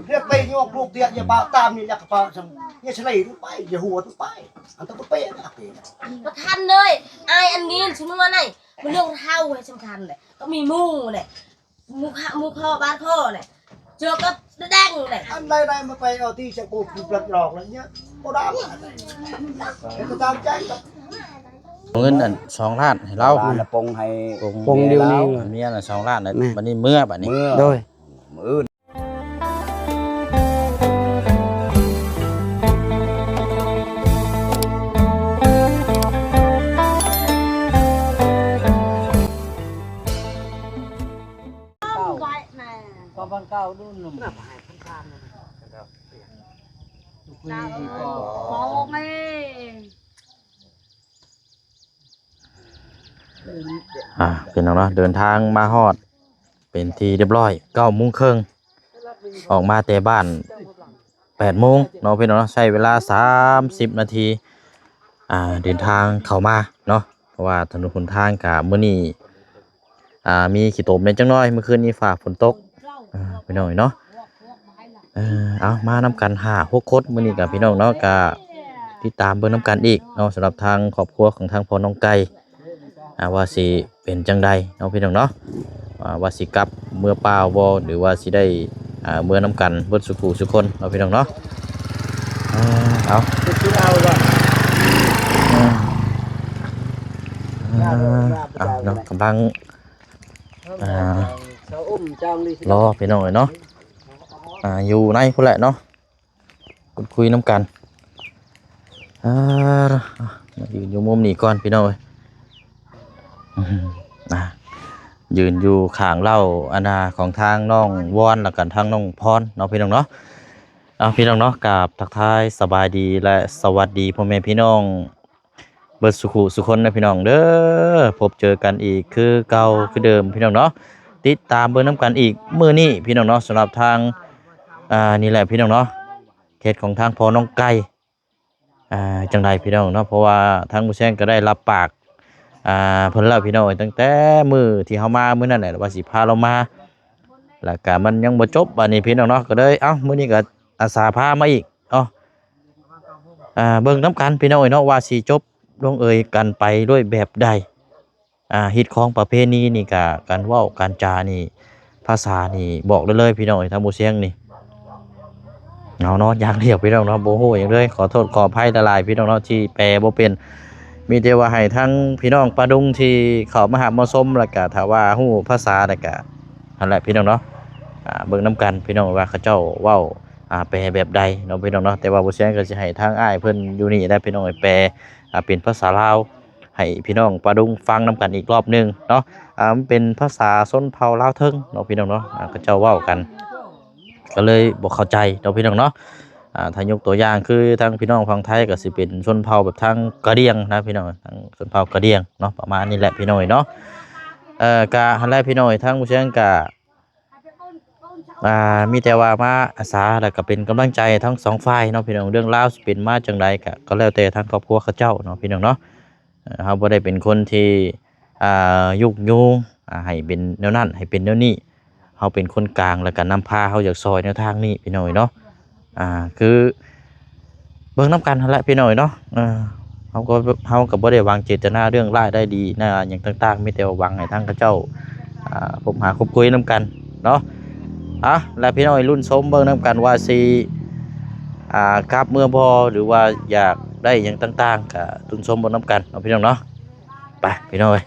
ເຮັດໄປຍົກລູກເຕະ ຢ່າປາກຕາມນີ້ ແລ້ວກໍປາກຊັ້ນ ຢ່າສະໄລໄປ ຢ່າຫົວໄປ ອັນຕະໄປນະ ປະທານເອີຍ ອາຍອັນນີ້ຊິເມືອໃນ ມັນເລື່ອງເຮົາໃຫ້ສຳຄັນແຫຼະ ກໍມີໝູ່ແຫຼະ ໝູ່ຂະ ໝູ່ຄໍບ້ານຄໍແຫຼະ ເຈີກັບແດງແຫຼະ ອັນໃດໆ ມາໄປເອົາທີ່ສະກູບ ປລັດຫຼອກແລ້ວເນຍ ບໍ່ໄດ້ ເຮັດຕາມໃຈ ເອົາເງິນອັນສອງລ້ານໃຫ້ລາວ ລ້ານລະປົງໃຫ້ ປົງ ປົງດຽວນີ້ ເມຍລາວ ເມຍລະສອງລ້ານ ແມ່ນ ບັດນີ້ເມືອ ບັດນີ້ ເມືອ ໂດຍ ມື້ອື່ນ ສອງພັນເກົ້າດຸນໜຶ່ງ ອ່າ ພີ່ນ້ອງເນາະ ເດີນທາງມາຮອດເປັນທີ່ຮຽບຮ້ອຍ ເກົ້າໂມງເຄິ່ງ ອອກມາແຕ່ບ້ານແປດໂມງເນາະ ພີ່ນ້ອງເນາະ ໃຊ້ເວລາສາມສິບນາທີ ອ່າ ເດີນທາງເຂົ້າມາເນາະ ເພາະວ່າຖະໜົນຫົນທາງກະມື້ນີ້ ອ່າ ມີຂີ້ຕົມແດ່ຈັກໜ້ອຍ ມື້ຄືນນີ້ຟ້າຝົນຕົກ ອ່າ ພີ່ນ້ອງເອີຍເນາະ ເອີ ເອົາ ມານຳກັນຫ້າຫົກຄົນ ມື້ນີ້ກະ ພີ່ນ້ອງເນາະ ກະຕິດຕາມເບິ່ງນຳກັນອີກເນາະ ສຳລັບທາງຄອບຄົວຂອງທາງພໍ່ນ້ອງໄກ່ ອ່າ ວ່າຊິເປັນຈັ່ງໃດເນາະ ພີ່ນ້ອງເນາະ ອ່າ ວ່າຊິກັບເມືອປ່າວບໍ່ ຫຼືວ່າຊິໄດ້ ອ່າ ເມືອນຳກັນເບິດສູ່ຄູ່ສູ່ຄົນເນາະ ພີ່ນ້ອງເນາະ ເອີ ເອົາ ເອົາເນາະ ກຳລັງ ອ່າ ລໍພີ່ນ້ອງເອີຍເນາະ ອ່າ ຢູ່ໃນພຸ້ນແຫຼະເນາະ ຄຸດຄຸຍນຳກັນ ອ່າ ມາຢືນຢູ່ມຸມນີ້ກ່ອນພີ່ນ້ອງເອີຍ ອ່າ ຢືນຢູ່ຂ້າງເລົ້າອັນນາຂອງທາງນ້ອງວອນ ແລ້ວກັນທາງນ້ອງພອນເນາະ ພີ່ນ້ອງເນາະ ເອົາ ພີ່ນ້ອງເນາະ ກາບທັກທາຍສະບາຍດີ ແລະ ສະຫວັດດີພໍ່ແມ່ພີ່ນ້ອງ ເບິດສູ່ຄູ່ສູ່ຄົນເດີພີ່ນ້ອງເດີ ພົບເຈີກັນອີກຄືເກົ່າຄືເດີມພີ່ນ້ອງເນາະ ຕິດຕາມເບິ່ງນຳກັນອີກມື້ນີ້ພີ່ນ້ອງເນາະ ສຳລັບທາງ ອ່າ ນີ້ແຫຼະພີ່ນ້ອງເນາະ ເຂດຂອງທາງພໍ່ນ້ອງໄກ່ ອ່າ ຈັ່ງໃດພີ່ນ້ອງເນາະ ເພາະວ່າທາງໝູ່ແຊງກໍໄດ້ຮັບປາກ ອ່າ ເພິ່ນແລ້ວພີ່ນ້ອງເອີຍ ຕັ້ງແຕ່ມື້ທີ່ເຮົາມາມື້ນັ້ນແຫຼະ ວ່າຊິພາລາວມາ ແລ້ວກະມັນຍັງບໍ່ຈົບ ບາດນີ້ພີ່ນ້ອງເນາະ ກໍເລີຍ ເອົ້າ ມື້ນີ້ກໍອາສາພາມາອີກເນາະ ອ່າ ເບິ່ງນຳກັນພີ່ນ້ອງເອີຍເນາະ ວ່າຊິຈົບລົງເອີຍກັນໄປດ້ວຍແບບໃດ ອ່າ ຮີດຄອງປະເພນີນີ້ກະ ການເວົ້າການຈານີ້ ພາສານີ້ບອກໄດ້ເລີຍພີ່ນ້ອງເອີຍ ທາງໝູ່ຊຽງນີ້ ເອົາເນາະ ຢ່າງດຽວພີ່ນ້ອງເນາະ ບໍ່ຮູ້ຫຍັງເລີຍ ຂໍໂທດຂໍອະໄພຫຼາຍໆ ພີ່ນ້ອງເນາະ ທີ່ແປບໍ່ເປັນ ມີແຕ່ວ່າໃຫ້ທາງພີ່ນ້ອງປາດຸງທີ່ເຂົ້າມາຮັບມາຊົມ ແລ້ວກະຖ້າວ່າຮູ້ພາສາ ແລ້ວກະ ຫັ້ນແຫຼະພີ່ນ້ອງເນາະ ອ່າ ເບິ່ງນຳກັນພີ່ນ້ອງວ່າເຂົາເຈົ້າເວົ້າ ອ່າ ແປແບບໃດເນາະພີ່ນ້ອງເນາະ ແຕ່ວ່າບໍ່ແຊງກໍຊິໃຫ້ທາງອ້າຍເພິ່ນຢູ່ນີ້ແຫຼະພີ່ນ້ອງເອີຍ ແປ ອ່າ ເປັນພາສາລາວໃຫ້ພີ່ນ້ອງປາດຸງຟັງນຳກັນອີກລອບໜຶ່ງເນາະ ອ່າ ມັນເປັນພາສາຊົນເຜົ່າລາວເທິງເນາະພີ່ນ້ອງເນາະ ອ່າ ເຂົາເຈົ້າເວົ້າກັນ ກໍເລີຍບໍ່ເຂົ້າໃຈເນາະພີ່ນ້ອງເນາະ ອ່າ ຖ້າຍົກຕົວຢ່າງຄືທາງພີ່ນ້ອງຝັ່ງໄທກໍຊິເປັນຊົນເຜົ່າແບບທາງກະດຽງນະພີ່ນ້ອງ ທາງຊົນເຜົ່າກະດຽງເນາະ ປະມານນີ້ແຫຼະພີ່ນ້ອງເອີຍເນາະ ເອີ ກະຫັ້ນແຫຼະພີ່ນ້ອງເອີຍ ທາງໝູ່ຊຽງກະ ອ່າ ມີແຕ່ວ່າມາອາສາ ແລ້ວກໍເປັນກຳລັງໃຈທັງສອງຝ່າຍເນາະພີ່ນ້ອງ ເລື່ອງລາວຊິເປັນມາຈັ່ງໃດກໍ ກໍແລ້ວແຕ່ທາງຄອບຄົວເຂົາເຈົ້າເນາະພີ່ນ້ອງເນາະ ເອີ ເຮົາບໍ່ໄດ້ເປັນຄົນທີ່ ອ່າ ຍຸກຍູ້ ອ່າ ໃຫ້ເປັນແນວນັ້ນ ໃຫ້ເປັນແນວນີ້ ເຮົາເປັນຄົນກາງ ແລ້ວກໍນຳພາ ເຮົາຢາກຊ່ອຍແນວທາງນີ້ພີ່ນ້ອງເອີຍເນາະ ອ່າ ຄື ເບິ່ງນຳກັນຫັ້ນແຫຼະພີ່ນ້ອງເອີຍເນາະ ເອີ ເຮົາກໍ ເຮົາກໍບໍ່ໄດ້ຫວັງເຈດຕະນາເລື່ອງຮ້າຍໄດ້ດີນະ ຫຍັງຕ່າງໆ ມີແຕ່ວ່າຫວັງໃຫ້ທາງເຂົາເຈົ້າ ອ່າ ພົບຫາຄົບຄຸຍນຳກັນເນາະ ອ່ະ ແລະພີ່ນ້ອງເອີຍ ລຸ້ນຊົມເບິ່ງນຳກັນວ່າຊິ ອ່າ ກັບເມືອບໍ່ ຫຼືວ່າຢາກໄດ້ຫຍັງຕ່າງໆ ກໍລຸ້ນຊົມເບິ່ງນຳກັນເນາະພີ່ນ້ອງເນາະ ໄປພີ່ນ້ອງເອີຍ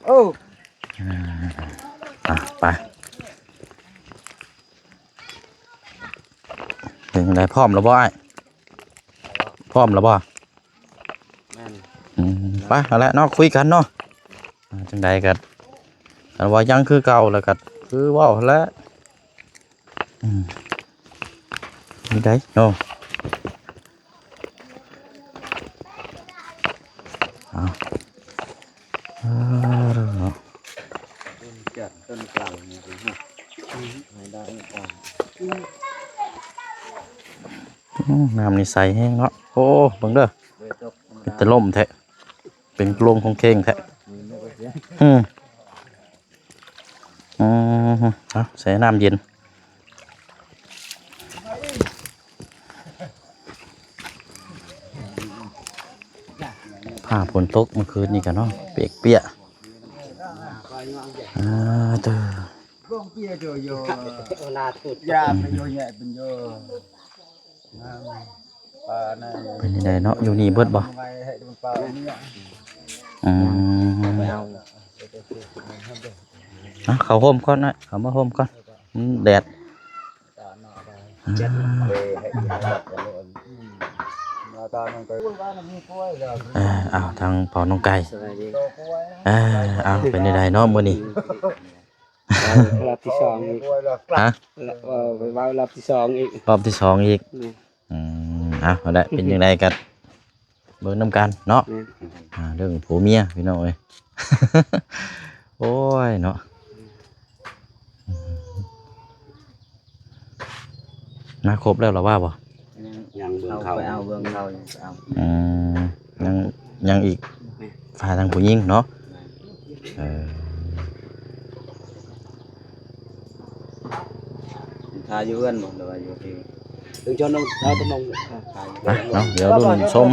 ໂອ້ ອ່າ ໄປ ເປັນຈັ່ງໃດ ພ້ອມແລ້ວບໍ່ອ້າຍ? ພ້ອມແລ້ວບໍ່? ແມ່ນ ອືມ ໄປ ເອົາລະເນາະ ຄຸຍກັນເນາະ ອ່າ ຈັ່ງໃດກໍ ຄັນວ່າຍັງຄືເກົ່າແລ້ວກໍຄືເວົ້າຫັ້ນແຫຼະ ອືມ ນີ້ໄດ໋ເນາະ ເອົາ ເອີ ເນາະ ຕົ້ນຈັກຕົ້ນກາງນີ້ ໃຫ້ໄດ້ກາງ ອືມ ນ້ຳນີ້ໃສແຮງເນາະ ໂອ້ ເບິ່ງເດີ ເປັນຕາລົມແທ້ ເປັນໂລງຄົງເຄັ່ງແທ້ ອືມ ອືມ ເອົາ ໃສ່ນ້ຳເຢັນ ອ່າ ຝົນຕົກເມື່ອຄືນນີ້ກະເນາະ ປຽກໆ ອ່າ ເຕີ ເປັນຈັ່ງໃດເນາະ ຢູ່ນີ້ເບິດບໍ່? ອືມ ອ່ະ ເຂົ້າຮົ່ມກ່ອນນະ ເຂົ້າມາຮົ່ມກ່ອນ ມັນແດດ. ອ່າ ເອີ ເອົາ ທາງພໍ່ນ້ອງໄກ່ ສະບາຍດີ ເອີ ເອົາ ເປັນຈັ່ງໃດເນາະມື້ນີ້? ເວົ້າລອບທີສອງອີກ ຮະ? ເວົ້າ ເວົ້າລອບທີສອງອີກ ລອບທີສອງອີກ ແມ່ນ ອືມ ເອົາ ເອົາລະ ເປັນຈັ່ງໃດກະເບິ່ງນຳກັນເນາະ ແມ່ນ ອ່າ ເລື່ອງຜົວເມຍພີ່ນ້ອງເອີຍ ໂອ້ຍເນາະ. ມາຄົບແລ້ວລະວ່າບໍ່? ຍັງ ຍັງເບິ່ງເຂົາ ເອົາໄປເອົາເບິ່ງເຂົາ ຍັງໄປເອົາ ອືມ ຍັງ ຍັງອີກ ແມ່ນ ຝ່າຍທາງຜູ້ຍິງເນາະ ແມ່ນ ເອີ ຖ້າຢູ່ເຮືອນບໍ່ ຫຼືວ່າຢູ່ທີ່ ເຖິງຈອນນ້ອງ ເອົາຕະໜົງ ໄປເນາະ ດຽວລຸ້ນຊົມ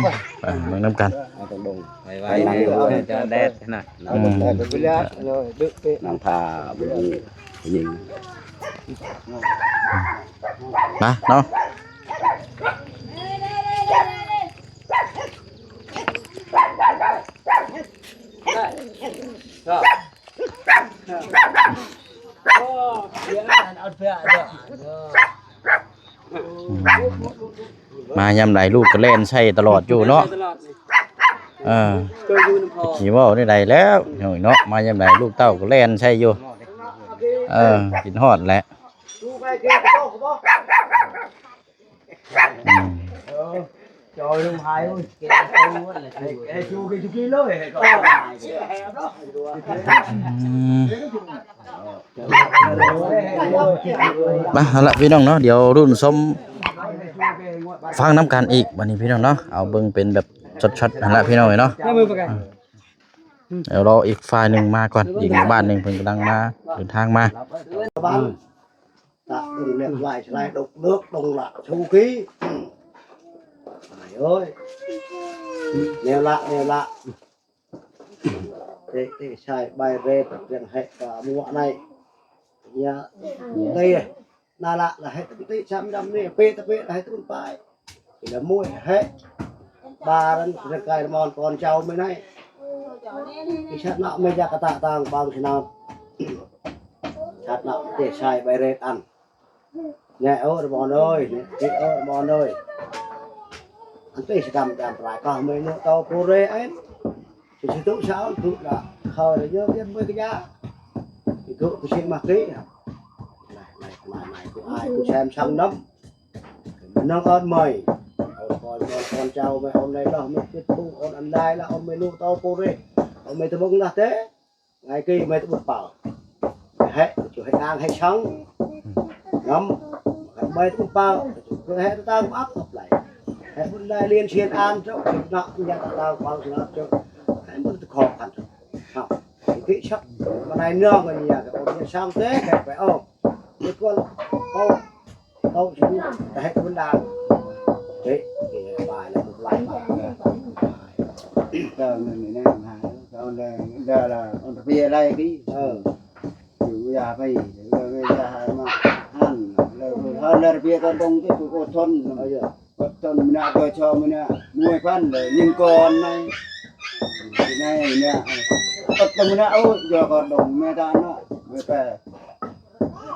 ອ່າ ເບິ່ງນຳກັນ ເອົາຕະໜົງ ໄວໆ ເອົາແດດນະ ອືມ ນັ່ງຖ້າບໍ່ຮູ້ ຍິງ ມາເນາະ ມາຍາມໃດລູກກະແລ່ນໃສ່ຕະຫຼອດຢູ່ເນາະ ເອີ ຊິເວົ້າແນວໃດແລ້ວເນາະ ມາຍາມໃດລູກເຕົ້າກະແລ່ນໃສ່ຢູ່ ເອີ ຄິດຮອດແຫຼະ ອືມ ມາ ເອົາລະພີ່ນ້ອງເນາະ ດຽວລຸ້ນຊົມຟັງນຳກັນອີກ ບາດນີ້ພີ່ນ້ອງເນາະ ເອົາເບິ່ງເປັນແບບຊັດໆ ຫັ້ນລະພີ່ນ້ອງເອີຍເນາະ ດຽວລໍອີກຝ່າຍໜຶ່ງມາກ່ອນ ອີກໝູ່ບ້ານໜຶ່ງເພິ່ນກຳລັງມາ ເດີນທາງມາ. ຕະດົງແນບລາຍສະລາຍດົກເລິກດົງລະຊູກີ ອ້າຍເອີຍ ແນວລະ ແນວລະ ເຕະ ເຕະຊາຍໃບເຣດ ເລື່ອງແຮກກະມົວໃນ ຍາ ເຕະ ນາລະລະເຮັດຕິຊຳດຳນີ້ ເປຕະເປລະເຮັດຕຸນປາຍ ລະມວຍແຮກ ບາລັນ ລະກາຍລະມອນກອນເຈົ້າໄມໄນ ອີຊະນະເມຍາກະຕະຕາງບາງຊະນາ ຊາດນະເຕະຊາຍໃບເຣດອັນ ແນະເອີ ລະມອນເອີຍ ແນະເອີ ລະມອນເອີຍ ອັນເຕະສະດຳດຳປາຍກະເມໂນໂຕໂປເຣອັນ ຊິຕຸຊາວຕຸລະ ເຂົາລະເຢີເຢັນເມຍກະຍາ ຊິຕຸກະຊິມາຕິ ນາຍ ນາຍ ນາຍ ນາຍ ກູອາຍ ກູແຊມຊັງນຳ ມານອງອອນໄມ ເອົາຄອຍມາຄອນເຈົ້າ ໄມອອນໄນລະ ໄມປິດປູອອນອັນໄດລະ ອອນໄມນູໂຕໂປເຣ ອອນໄມຕະບົງລະເຕ ໄງກີໄມຕະບຸດເປົ່າ ໄມແຮະ ຈະໃຫ້ນາງໃຫ້ຊັງນຳ ໄມຕະບຸດເປົ່າ ຈະໃຫ້ຕາງອັບອັບໄລ ໃຫ້ບຸນໄດລຽນຊຽນອານເຈົ້າ ນະຍາຕະຕາງເປົ່າຊະນະເຈົ້າ ໃຫ້ບຸນຕະຂອບກັນ ເຮົາ ທີ່ຊັກ ມາໄດ້ນ້ອງກັນຍາກະອອນເຮັດຊ່າງເຕ ແຂກໄປອອກ ເຮັດກ່ອນ ເອົາ ເອົາ ເຮັດໃຫ້ຄົນດາ ເຕ ເຕ ບາຍແລ້ວ ບາຍ ບາຍ ເຈົ້ານັ້ນນີ້ນະ ເອົາແລ້ວ ແລ້ວລະ ເອົາໄປເຮັດໄລກີ ເອີ ຢູ່ຢາໄປ ເອີ ຢາມາຫັ້ນ ແລ້ວເຮົາແລ້ວເວຍກະດົງທີ່ອດທົນ ເອີ ອດທົນມະນະ ໂດຍຊອມມະນະ ມວຍພັນເລີຍຍິງກ່ອນໃນ ໃນເນຍ ອດທົນມະນະ ໂອ້ຍ ຢາກະດົງແມ່ທານເນາະ ແມ່ແຕ່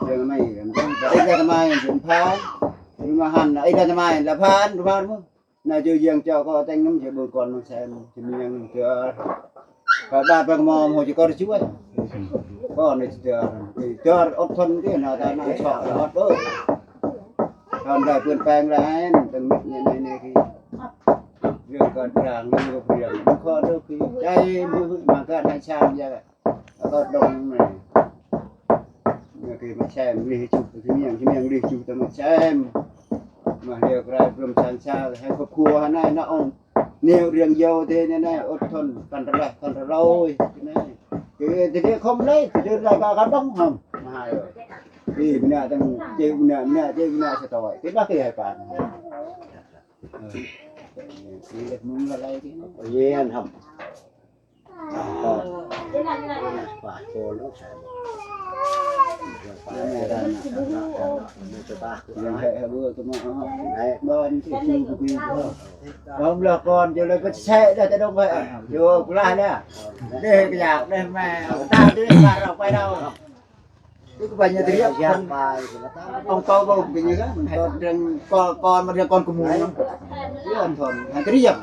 ເລື່ອງໃນ ເລື່ອງໃນ ເປັນພາ ມາຫັ້ນ ໄອ້ທານມາລະພານ ພານ ນາຈະຢຽງເຈົ້າກໍແຕ່ງນຳຈະເບິ່ງກ່ອນ ມັນແຊມຈະມີຫຍັງເທື່ອ ກະບາດປະກະໝໍ້ໂຫຈະກໍຈະຊ່ວຍ ກໍໃນເທື່ອ ເຈົ້າອົດທົນຕິ ນາຕານາຊອກອອດເອີຍ ທຳໄດ້ປ່ຽນແປງໄດ້ ຕັ້ງມິດໃນໃນທີ່ ເລື່ອງການທາງ ເລື່ອງເລື່ອງ ມັນຂໍເດີຄືໃຈ ມາການໃຫ້ຊ່າງຢ່າ ອາກາດດົງແມ່ ເມື່ອກີ້ມາແຊມລີຈຸກທີ່ມຽງ ທີ່ມຽງລີຈຸກຕະມາແຊມ ມາຮຽກລາຍລວມສັງຊາໃຫ້ຄອບຄົວຫັ້ນນະ ນະອົງ ແນວເລື່ອງເຍົວເດ ແນວໃດ ອົດທົນກັນລະກັນລະໂລຍ ເອີ ທີ່ເດຄອມເລີຍ ທີ່ເດລາຍກາກັນດົງຫຳ ມາຫາເອີ ທີ່ມະນາຕັ້ງເຈມະນາ ມະນາເຈມະນາສະຕອຍ ທີ່ລາກເກໃຫ້ປານ ເອີ ເຮັດມຸງລະໄລຕິ ຮຽນທຳ ປາດໂພລູກຊາຍ ເລື່ອງແທ້ເບີຕົວມາເນາະ ໄດ້ ບໍ່ອັນທີ່ຄືກູປີ ເຮົາລະກ່ອນຢູ່ເລີຍ ກໍແຊະໄດ້ແຕ່ດົງໄວ້ ຢູ່ກະລາແລ້ວ ເດ້ກະຢາກໄດ້ແມ່ ເອົາຕາມທີ່ບ້ານເຮົາໄປເຮົາ ຄືໄປຍາຕຽບ ອອງເປົາບໍ່ເປັນຫຍັງ ມັນຕອນເດືອນກ່ອນ ກ່ອນມາເດືອນກ່ອນກະໝູນ ເດືອນທອນໃຫ້ຕຽບ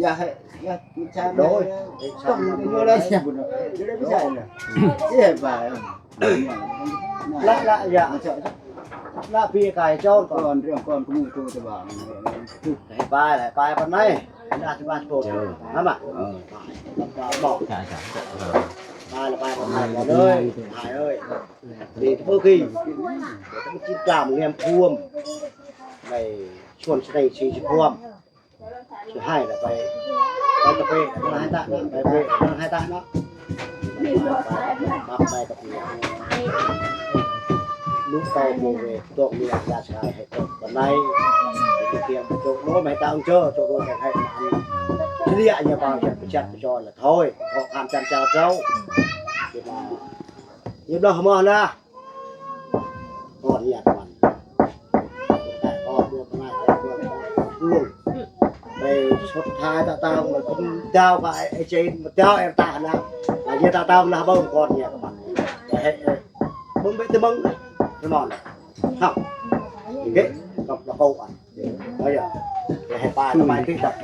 ຢ່າໃຫ້ ຢ່າ ໂດຍ ຕ້ອງເປັນເລື່ອງໃດ ເຮັດໄປ ລະ ລະ ຢ່າ ລະ ປີກາຍຈອນກ່ອນ ເດືອນກ່ອນກະໝູນໂຕຕະບາງ ໃຫ້ປາຍ ປາຍປານໃດ ລາຊະບາດໂຕ ຫັ້ນນະ ເອີ ບອກ ປາຍລະປາຍປານໃດ ເລີຍ ຫາຍເອີຍ ນີ້ເພິ່ນຄື ແຕ່ມັນຈິດຕາມແນມພວມ ໃນຊວນສະໄນສີຊິພວມ ຊິໃຫ້ລະໄປ ໄປກະເປ ນາງໃຫ້ຕະນະ ໄປເປ ນາງໃຫ້ຕະນະ ບັກໄປກະເປ ລູກເຕົ້າໂມເວ ຕົກເມຍ ຢາຊາຍໃຫ້ຕົກປານໃດ ເກຽມຕົກໂມ ໃຫ້ຕາງເຈີ ຕົກໂມ ໃຫ້ ເສຍຍາປາແກ່ປະຈັດປະຈອນລະຖອຍ ເພາະຄາມຈັນເຈົ້າເຈົ້າ ເກັບມາ ຮຽບຮ້ອຍ ເອົາມາລະ ກ່ອນເນຍຕະວັນ ແຕ່ອອກເມືອງມາ ອອກເມືອງ ໄປຊົດທ້າຍຕາຕາມ ດາວກະໄອ້ເຈນ ດາວແອນຕານະ ໄອ້ເຍຕາຕາມນະ ເບິ່ງກ່ອນເນຍຕະວັນ ເຮັດ ເບິ່ງໄປແຕ່ເບິ່ງ ນອນ ເຮົາ ເກ ກັບລະໂກອັນ ເອີ ໃຫ້ປານະໄປຕິດກັບ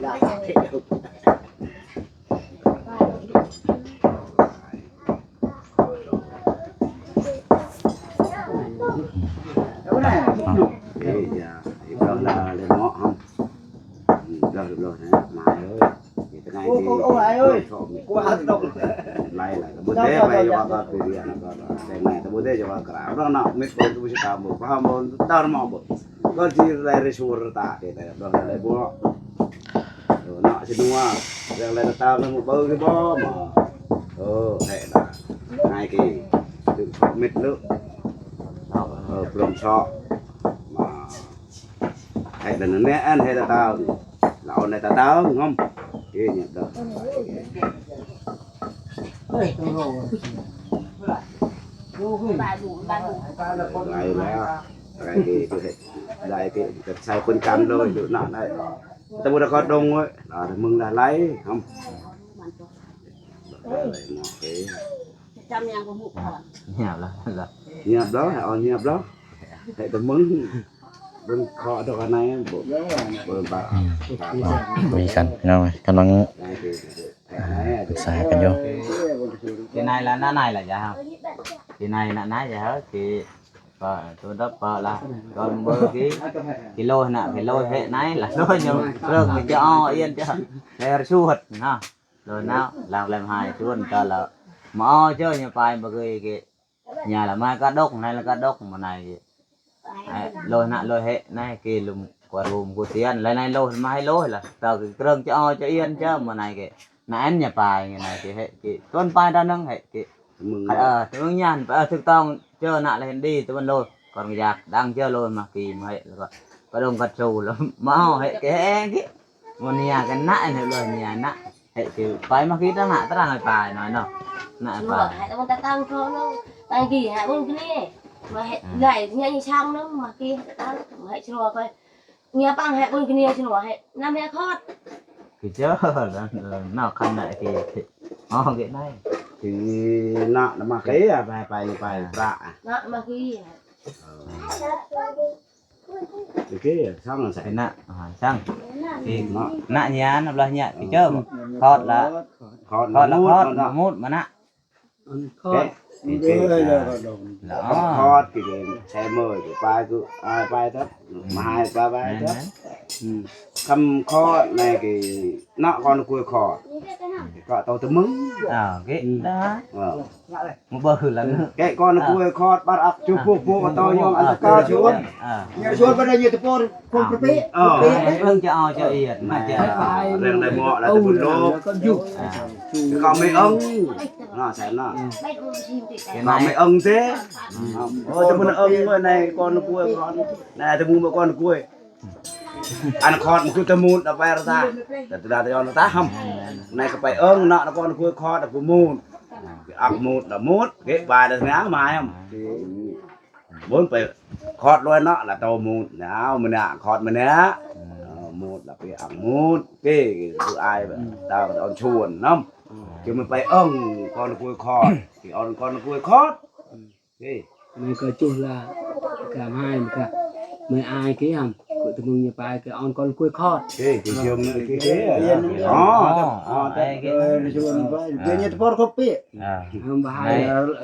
ລາເທ ເອີ ຢ່າ ເອີ ເຮົາລະເລີຍເນາະ ເຮົາ ເອີ ເຮົາ ເຮົາ ນາຍເອີຍ ເຮັດຈັ່ງໃດ ໂອ້ ໂອ້ ໂອ້ ນາຍເອີຍ ກູວ່າຕົກ ໄລ່ລະ ບໍ່ໄດ້ໄປວ່າກັບເວຍນະ ກໍແຕ່ງໃນ ບໍ່ໄດ້ຈະວ່າກະລາວເນາະ ເມັດຄົນບໍ່ຊິຕາມບໍ່ ພາບໍ່ຕາມໝໍບໍ່ ກໍຊິໄດ້ໄດ້ຊູລະຕາ ເຮັດໄດ້ບໍ່ໄດ້ບໍ່ ເອີ ເນາະຊິນົວ ເລື່ອງໃດກໍຕາມ ເບິ່ງຄືບໍ່ ເອີ ແທ້ນະ ນາຍເກ ເປັນເມັດເລີ ເອີ ປອມຊອກ ມາ ໃຫ້ຕາໜຶ່ງແນ່ ອັນໃຫ້ຕາຕາວ ລາວໃນຕາຕາວງອມ ເອີ ເນຍເດີ ຫຼາຍແລ້ວ ຫຼາຍເດີ ເຮັດ ຫຼາຍເດີ ກໍໃສ່ຄົນກັນເລີຍ ນະ ໄດ້ ແຕ່ບໍ່ໄດ້ກໍດົງເວີຍ ລາວໄດ້ມຶງລະໄລງອມ ຈຳຫຍັງບໍ່ຮູ້ກ່ອນ ງຽບແລ້ວ ງຽບແລ້ວ ໃຫ້ເອົາງຽບແລ້ວ ໃຫ້ແຕ່ມຶງ ເບິ່ງເຄາະດອກອັນໃນ ບໍ່ ບໍ່ບາ ອືມ ມີກັນພີ່ນ້ອງເອີຍ ກຳລັງ ໄດ້ຄື ປຶກສາກັນຢູ່ ທີ່ນາຍລະນະນາຍລະຢາ ທີ່ນາຍນະນາຍຢາ ທີ່ ປະຕູດັບປະລະ ກອນເບີກີ ກິໂລນະ ກິໂລເຮນາຍລະ ໂລຍຍົງເລີ່ມຈະອໍອຽນຈະແລຊວດນະ ໂລຍນາວ ລາງແລມຫາຍຊວນຕະລະ ມາອໍເຈີຍາປາຍບໍ່ເຄີຍເກ ຍາລະມາກະດົກ ໃນລະກະດົກມາໃນເກ ໂລຍນະ ໂລຍເຮນາຍເກ ລຸມກວາລຸມກູຕຽນ ລະໃນໂລຍມາໃຫ້ໂລຍລະ ຕະເກິ່ງຈະອໍຈະອຽນຈະມາໃນເກ ນາແອນຍາປາຍ ນາຍເກເຮເກ ຕົ້ນປາຍຕາໜຶ່ງເຮເກ ມຶງ ເອີ ມຶງຍານ ເອີ ຖືກຕ້ອງ ເຈີນະລະເຫັນດີຕະວັນໂລດ ກ່ອນຢາກດັງເຈີໂລດມາກີມາເຮ ແລ້ວກໍກະດົງກັດຊູລະມາເຮເກເຮກິ ມັນຍາກັນນະ ເຫັນເລີຍຍານະ ເຮກິ ໄປມາກີຕະນະຕະນະປາຍໜ້ອຍເນາະ ນະປາຍ ໃຫ້ຕະວັນຕະຕັງໂທໂລ ຕັງກີໃຫ້ບຸນຄະນີ ມາເຮ ອືມ ໄດ້ຍາອີຊ່າງນຳມາກີຕະຕັງ ມາເຮຊະໂລໄປ ເງຍປັງແຮກເບິ່ງຄືເນຍຊິໜວໃຫ້ນຳແຮກຮອດ ຄືເຈົ້ານອກຄັນໄດ້ທີ່ ອອກເກໄດ້ ຄືນະນະມາເກ ໄປ ໄປ ໄປ ອ່າ ປະ ນະມາຄື ເອີ ຄື ຊ່າງໃສ່ ນະ ອ່າ ຊ່າງ ເນາະ ນະຍານະລະຍະ ຄືເຈົ້າ ຄອດລະ ຄອດລະ ຄອດລະ ຄອດ ມຸດ ມຸດມານະ ອັນຄອດ ເກ ເກ ເກ ລະ ຄອດ ເກ ເກ ແຊເມີ ເກ ປາຍ ຄື ອາຍ ປາຍ ຕັດ ມະຫາຍ ປາຍ ປາຍ ຕັດ ອືມ ຄຳຄອດ ໃນ ເກ ນະຄອນກຸຍຄອດ ກະເຕົາຕະມຶງ ອ່າ ເກ ອືມ ເອີ ມາເບິ່ງຄືລະ ເກ ກອນກຸຍຄອດ ບາດອັກ ຈູ ປຸ ປຸ ຕອ ຍອງ ອັນຕະກາ ຊວນ ອ່າ ຍາຊວນ ບໍ່ໄດ້ຍາຕະໂປ ຄົນປະເປ ອ່າ ເບິ່ງຈະເອົາຈະອຽດມາຈະ ເລື່ອງໄດ້ເໝາະ ແລ້ວແຕ່ບຸນໂລກ ອ່າ ເຂົາໄມ່ເອີງ ເນາະ ແຊນເນາະ ອືມ ມາໄມ່ເອີງເດ້. ໂອ້ ຕະມຸນເອີງເວີ້ຍ ໃນກ່ອນກວຍກ່ອນ ໃນຕະມຸນເມື່ອກ່ອນກວຍ ອັນຄອດມັນຄືຕະມຸນເອົາໄປລະຕາ ແຕ່ຕະດາຕະຍອນລະຕາຫຳ ໃນກໍໄປເອີງເນາະ ນະຄອນກວຍຄອດຕະກູມູນ ອັກມູນລະມູນເກະບາຍລະແນວມາຫຳ ບຸນໄປຄອດລວຍເນາະ ລະໂຕມູນ ເອົາມື້ນະຄອດມື້ນະ ເອີ ມູນລະໄປອັກມູນເກະ ຄືອາຍແບບຕາອອນຊວນນຳ ຄືມັນໄປເອີງກ່ອນກວຍຄອດ ທີ່ອອນກ່ອນກວຍຄອດ ເອີ ມັນກໍຈຸລະກະມາຍມັນກະ ມາອາຍເກະຫຳ ກວຍຕະມຸງຍາປາຍກະອອນກ່ອນກວຍຄອດ ເອີ ຄືເຊື່ອມເກະ ອໍ ອໍ ແຕ່ ເອີ ຊວນໄປ ເປັນຍາຕະປອດເຂົາເປະ ອ່າ ຫຳບໍ່ໃຫ້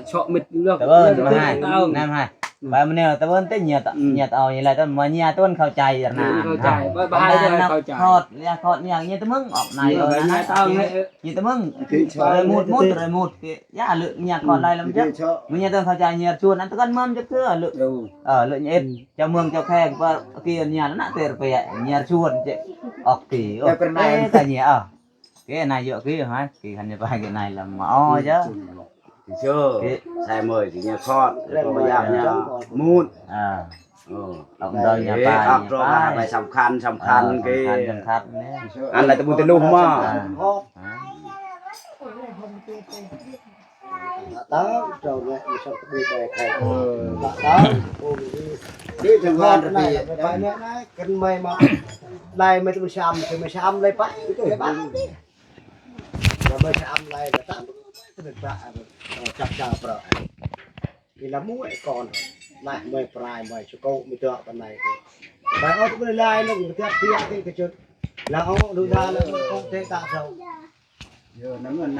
ເຊາະເມັດເລືອກ ຕະເວີນມາໃຫ້ ເອົາ ນັ້ນໃຫ້ ໄປມາແນວຕະເວີນເຕະຍາຕະ ຍາຕະເອົານີ້ແຫຼະ ຕ້ອງມາຍາຕະເວີນເຂົ້າໃຈນະ ເຂົ້າໃຈ ບໍ່ໃຫ້ເຂົ້າໃຈ ຄອດ ຍາຄອດຍາ ຍາຕະມຶງອອກໃນ ເອີ ຍາຕະເອົານີ້ ຍາຕະມຶງ ເອີ ມຸດ ມຸດ ເອີ ມຸດ ກະຢ່າເລີຍຍາຄອດໄລ່ລະມັນຈັກ ມັນຍາຕ້ອງເຂົ້າໃຈຍາຊວນ ອັນຕະກັນມັນຈັກເທື່ອເລີຍ ເອີ ເລີຍເອັດ ເຈົ້າເມືອງເຈົ້າແຂວງ ປະກີຍານະເຕີໄປຍາຊວນ ອອກຕີ ໂອ ກະຍາ ເກະນາຍຍົກເກະຫາຍເກະຄັນຍາປາຍເກະນາຍລະມາອໍເຈົ້າ ເຊີ ເກະໃສ່ເມີຍທີ່ຍາຄອດ ແລ້ວກໍມາຢາກຍາມູນ ອ່າ ເອີ ອອກດອຍຍາປາຍ ອອກດອຍຍາປາຍ ໄປສຳຄັນ ສຳຄັນ ເອີ ເກະ ສຳຄັນ ສຳຄັນແນ່ ອັນລະຕະບຸນຕະລຸມມາ ອ່າ ອ່າ Tao trâu lẹ mày sắp tao đi bè khay. Tao ôm đi. Đi thằng Hoan đi. Phải mẹ này, cần mày mà. Này mày tao mày xăm, thì mày xăm lấy bác. Lấy bác. Là mày xăm lấy là tao. Tao được bác. Ờ, chắc chắn bro. Thì là mua con. Này mày prai mày, chú cậu mày tựa bên này. Mày ôm cái lai nó cũng tiệt tiệt cái cái chuyện. Là ông đu đa là ông không thể tạo đâu. ເຮັດນ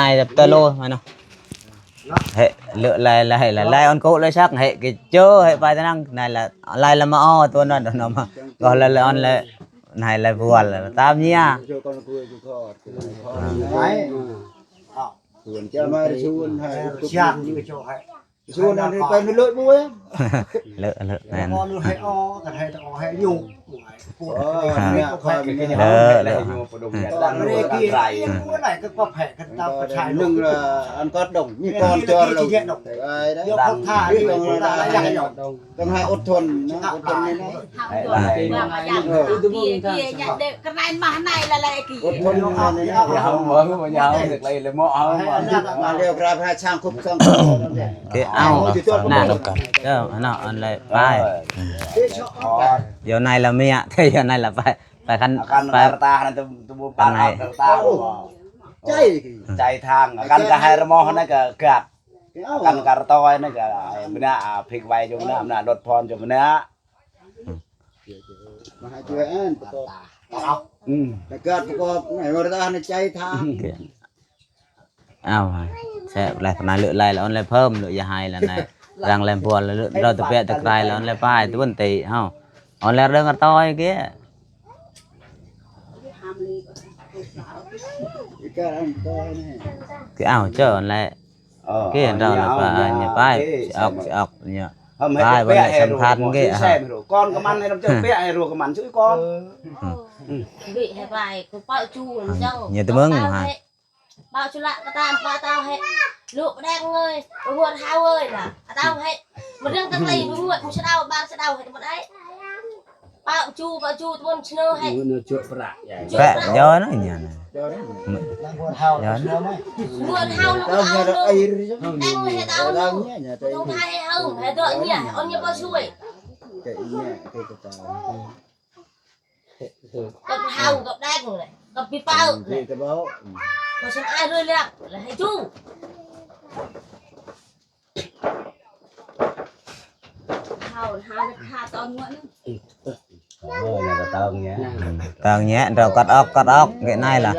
າຍແບບເຕີໂລມາເນາະ ເຮັດເລີະລາຍລາຍລາຍອອນໂກະເລີຍຊັກ ເຮັດກິໂຈ ເຮັດໄປຕະນັງນາຍລະ ລາຍລະມາອໍຕົວນັ້ນເນາະ ກໍລະອອນລະນາຍລະບົວລະຕາມເຍຍ ເຈົ້າມາຊວນໃຫ້ ຊວນອັນນີ້ໄປເລີຍບໍ່ເວີ້ຍ ເລີະເລີະແມ່ນ ເລີະເລີະ ເລີະເລີະ ໜຶ່ງລະອັນກໍດົງ ມີກ່ອນຈອດລົງ ຕ້ອງໃຫ້ອົດທົນນະ ອົດທົນນີ້ນະ ເຮົາຢູ່ວ່າບໍ່ຢາກເກຍເກຍຫຍັງເດ້ ກະໄດ້ມາໃນລະແລະກີ້ ອົດທົນນີ້ນະ ເຮົາບໍ່ຢາກເລີຍເລີຍ ເຮົາມາລຽວກະພາຊ່າງຄຸບຊ່າງ ເກະເອົານະ ເຈົ້າເນາະ ອັນໃດໄປ ດຽວໃນລະເມຍ ດຽວໃນລະໄປ ໄປຄັນ ໄປຕາຫັ້ນ ຕະບູປານຕາ ໃຈ ໃຈທາງ ອາການກະໄຮລະໝໍຫັ້ນນະກະກາດ ອາການກະຕອຍນັ້ນກະ ມື້ໜ້າ ອາ ພິກໄວຢູ່ມື້ໜ້າ ມື້ໜ້າລົດພອນຢູ່ມື້ໜ້າ ມາໃຫ້ຊ່ວຍອັນປະກອບ ອືມ ແລ້ວກະປະກອບໃນວາລະໃນໃຈທາງ ເອົາ ແຊບຫຼາຍຂະໜາດ ເລີກຫຼາຍລະອ່ອນແລເພີ່ມ ເລີກຢ່າໃຫ້ລະນາຍ ລັງແລມພວນລະເລີກ ເຮົາຕະແປະຕະກາຍລະອ່ອນແລປ້າຍ ຕະເວີນເຕະເຮົາ ອ່ອນແລເລີ່ງກະຕ່ອຍເກະ ຄືເອົາເຈົ້າຫັ້ນແຫຼະ ເກະເຮົາລະປາຍ ປາຍ ຊິອອກ ຊິອອກ ປາຍ ບໍ່ໄດ້ສຳຄັນເກະ ກ່ອນກະມັນໃຫ້ລຳເຈົ້າເປະໃຫ້ລົວກະມັນຊື່ກ່ອນ ເບະໃຫ້ປາຍ ກູເປົາຈູເຈົ້າ ເຍາະແຕ່ມຶງ ເປົາ ປະເຈົ້າ ປະເຈົ້າໃຫ້ ລູກແດງເອີຍ ປະຫວດເຮົາເອີຍລະ ປະເຈົ້າໃຫ້ ມາເລື່ອງຕະໄລ ປະຫວດ ມາສະເດົາ ບານສະເດົາໃຫ້ຕະໝົດໄດ້ ປະຈູ ປະຈູ ຕະບົນຊະເນີໃຫ້ ປະ ເຍາະນະ ເຍາະນະ ປະຫວດເຮົາ ປະຫວດເຮົາ ລູກເອົາ ແດງເອີຍ ໃຫ້ເອົາ ຕ້ອງໃຫ້ເຮົາ ໃຫ້ເດາະເຍຍ ເອົາເຍຍປະຊ່ວຍ ກັບເຮົາກັບແດງແຫຼະ ກັບປີເປົ້າແຫຼະ ບໍ່ສຳອາຍເລີຍແລ້ວ ແລ້ວໃຫ້ຈູ ເຮົາ ເຮົາຈະຂ້າຕອນງວດໜຶ່ງ ເອີ ຍັງກະຕອງແຍະ ຕອງແຍະ ເຮົາກັດອອກ ກັດອອກ ເກະໃນລະ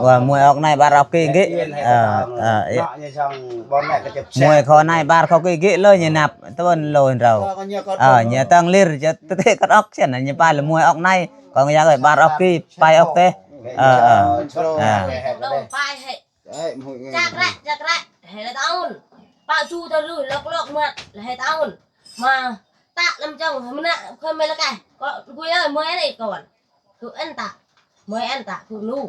ວ່າມວຍອອກໃນບາດອອກກີ້ ເກະ ເອີ ເອີ ມວຍເຂົ້າໃນບາດເຂົ້າກີ້ ເກະເລີຍ ຍານັບ ຕະເວັນໂລນເຮົາ ເອີ ຍາຕັງລີຣ ຈະເຕະກັນອອກຊັ້ນ ຍາປາຍລະມວຍອອກໃນ ກອງຢາກເອີຍ ບາດອອກກີ້ ປາຍອອກເຕະ ເອີ ເອີ ເອີ ຈາກແລະ ຈາກແລະ ໃຫ້ລະຕາອຸນ ປະຊູຕະລື ລອກໆ ເມືອດ ລະໃຫ້ຕາອຸນ ມາຕະນຳເຈົ້າ ໃຫ້ມັນນະ ເຄີຍແມ່ນລະກະ ກໍກຸຍເອີຍ ເມື່ອຍອັນນີ້ກ່ອນ ຄືອັນຕະ ເມື່ອຍອັນຕະ ຄືລູກ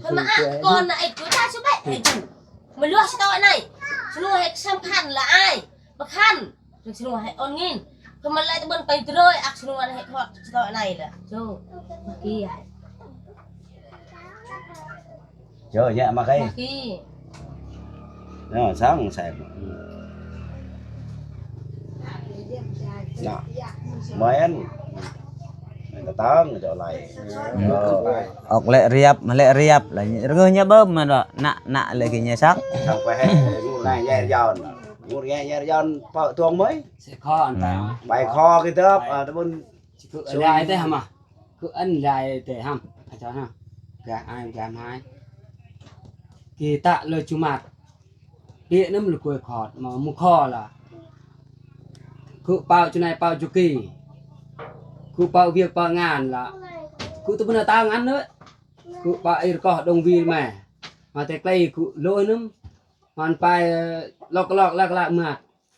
ເພາະມາອາກກ່ອນນະໄອ້ກູຕາສະເບະໄອ້ຈູ ມາລວກສະຕອຍໃນສະໜວຍໃຫ້ສຳຄັນລະອາຍ ບໍ່ຄັນສະໜວຍໃຫ້ອ່ອນງິນ ເພາະມາໄລ່ຕະເບິ່ນໄປເລີຍ ອາກສະໜວຍໃຫ້ທອດສະຕອຍໃນລະໂຈ ມາກີ້ ເຈີຍະມາໄກ ມາກີ້ ເນາະ ສັງແສງ ເນາະ ແມ່ນ ແມ່ນກະຕັງເຈົ້າໄລ່ ອືມ ເອີ ອອກແລະລຽບ ມາແລະລຽບ ລະເງີຍະເບິ່ມແມ່ນບໍ່ ນະ ນະ ແລະກິນຍາສັກ ສັງໄປໃຫ້ງູນາຍແຍຍອນ ງູນາຍແຍຍອນ ເປີດທວງເມຍ ເສຍຄໍອັນຕາຍ ອືມ ໄປຄໍກິເຕີບ ເອີ ຕະບຸນ ຄືອັນໃດແຕ່ຫຳ ຄືອັນໃດແຕ່ຫຳ ອາຈານຫຳ ກາອາຍກາຫາຍ ກີຕະເລີຈຸມັດ ເປຍນຳລູກກວຍຂອດມາມຸຂໍລະ ຄືເປົາຈຸໄນເປົາຈຸກີ ຄືເປົາວຽກເປົາງານລະ ຄືຕະບຸນຕາງອັນເນີ ຄືເປົາອີຣະກອດດົງວີແມ ມາແຕ່ໄກຄືໂລຍນຳ ມັນໄປລອກລອກລາກລາກມາ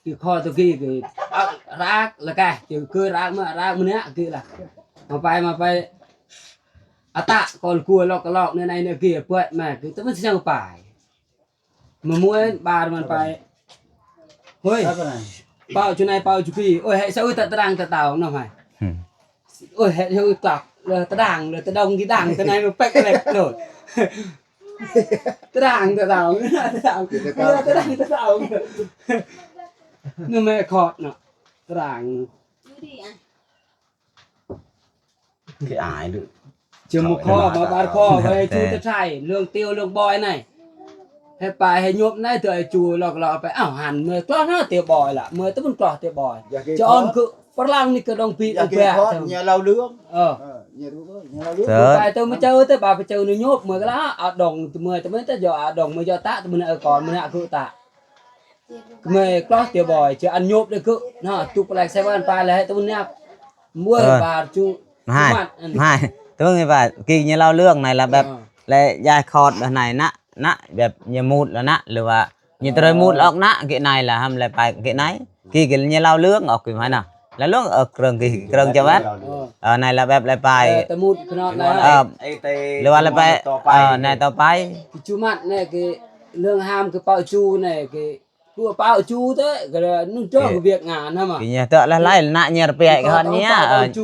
ຄືຄໍຕະກີຄືອາກລາກລະກະ ຄືເຄີຍລາກມາລາກມາເນຍຄືລະ ມາໄປມາໄປ ອາຕະກອນກົວລອກລອກໃນໃນເນຍກີເປີດມາ ຄືຕະມັນຊິເອົາໄປ ມາມວຍບາດມັນໄປ ໂຮຍ ເປົາຈຸໄນເປົາຈຸກີ ໂອ້ຍ ໃຫ້ສະອຶຕະຕະດັງຕະເຕົາເນາະໃຫ້ ໂອ້ຍ ເຮັດໃຫ້ກລັບເລີຍຕະດັງເລີຍຕະດົງທີ່ດັງຕະໄນມັນເປັກເລັກໂລດ ຕະດັງຕະເຕົາ ຕະດັງຕະເຕົາ ຕະດັງຕະເຕົາ ນະແມ່ຄອດເນາະ ຕະດັງ ຄືອາຍເດີ ຈະມາຂໍມາບາດຂໍໄປຈູຕະໄທ ເລື່ອງຕິວເລື່ອງບອຍໃນ ໃຫ້ໄປໃຫ້ຍົບໃນເທື່ອໄອ້ຈູລອກລອກໄປ ອ້າວ ຫັນເມື່ອກລອກເນາະ ເຕວບອຍລະ ເມື່ອຕະບຸນກລອກເຕວບອຍ ຈະອ່ອນຄືປະລັງນີ້ກະດົງປີດອງແປ ເຍເລົ່າເລື່ອງ ເອີ ເຍເລົ່າເລື່ອງ ໄປເຕີມາເຈີແຕ່ບາດໄປເຈີນະຍົບເມື່ອກະລະ ອາດົງເມື່ອຕະເມື່ອຕະຢໍອາດົງເມື່ອຢໍຕະຕະເມື່ອເອີກອນເມື່ອນະຄືຕະ ເມື່ອກລອກເຕວບອຍ ຈະອັນຍົບເດີຄືເນາະ ຕຸກປະແລກໃສ່ບ້ານປາແລະໃຫ້ຕະບຸນຍາບ ເມື່ອບາດຈຸ ໃຫ້ ໃຫ້ ແຕ່ເບິ່ງວ່າກີ້ຍາເລົ່າເລື່ອງໃນລະແບບ ເອີ ແລະຢາຍຄອດລະໃນນະ ນະ ແບບຍາມູດລະນະ ຫຼືວ່າຍາຕະເລີຍມູດອອກນະ ກີ້ໃນລະຫຳແລະໄປກີ້ໃນ ກີ້ກິນຍາເລົ່າເລື່ອງອອກກິນໃຫ້ນະ ລະເລື່ອງເອີເລື່ອງກີ້ເລື່ອງຈະແບບ ເອີ ເອີ ໃນລະແບບລະໄປ ເອີ ຕະມຸດຂະໜອດລະ ເອີ ເອີ ຫຼືວ່າລະໄປ ຕໍ່ໄປ ເອີ ໃນຕໍ່ໄປ ກິຈຸມັດແນ່ກີ້ ເລື່ອງຫາມຄືເປົາຈູແນ່ກີ້ Ku pao chu te, ka da nung cho ku biak ngan ha ma. Ki nya tơ la lai na nya pe ai ka hon nya,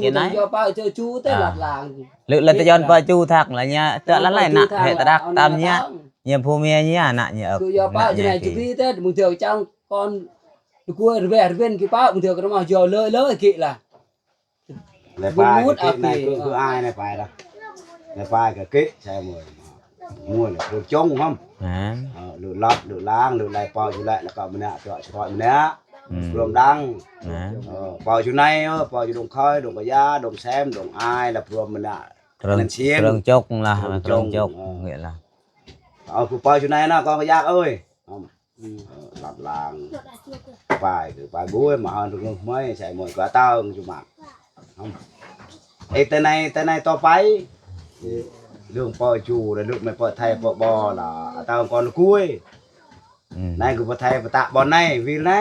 ki nai. Cho pao cho chu te lat lang. Lu la te yon pao chu thak la nya tơ la lai na he trak tam nya. Nya phu mia nya na nya. Ku yo pao chu nai chu ki te, mung tơ chang kon ku re ve re ven ki pao, mung tơ ka ma yo le le ki la. Lai pai ke nai ku ku ai nai pai da. Lai pai ke ke sai mo. Mo le ku chong ham. ແມ່ນ ເອີ ລູກລັດລູກລ້າງ ລູກໄລ່ເປົ່າຢູ່ແລະ ແລ້ວກໍມະນະເຈາະສະເພາະມະນະ ອືມ ລວມດັງ ແມ່ນ ເອີ ເປົ່າຢູ່ໃນ ເອີ ເປົ່າຢູ່ດົງຄອຍ ດົງກະຢາ ດົງແຊມ ດົງອາຍ ແລ້ວລວມມະນະ ເຄື່ອງ ນັ້ນຊຽງ ເຄື່ອງຈົກລະ ເຄື່ອງຈົກ ເອີ ນີ້ລະ ເອົາຜູ້ເປົ່າຢູ່ໃນນະ ກອງກະຢາເອີຍ ອືມ ເອີ ລັດລ້າງ ປາຍຄືປາຍບຸ້ຍ ມາເຮົາທຸກມື້ໄມ້ໃສ່ໝົດກວ່າເຕົາຈຸມາ ເອີ ແຕ່ໃນ ແຕ່ໃນຕໍ່ໄປ ເລື່ອງເປີດຢູ່ລະ ລູກແມ່ເປີດໄທເປີດບໍ່ລະ ເຕົາກ່ອນກຸ້ຍ ອືມ ໃນຄືປະໄທປະຕະບ່ອນໃນ ວິລໃນ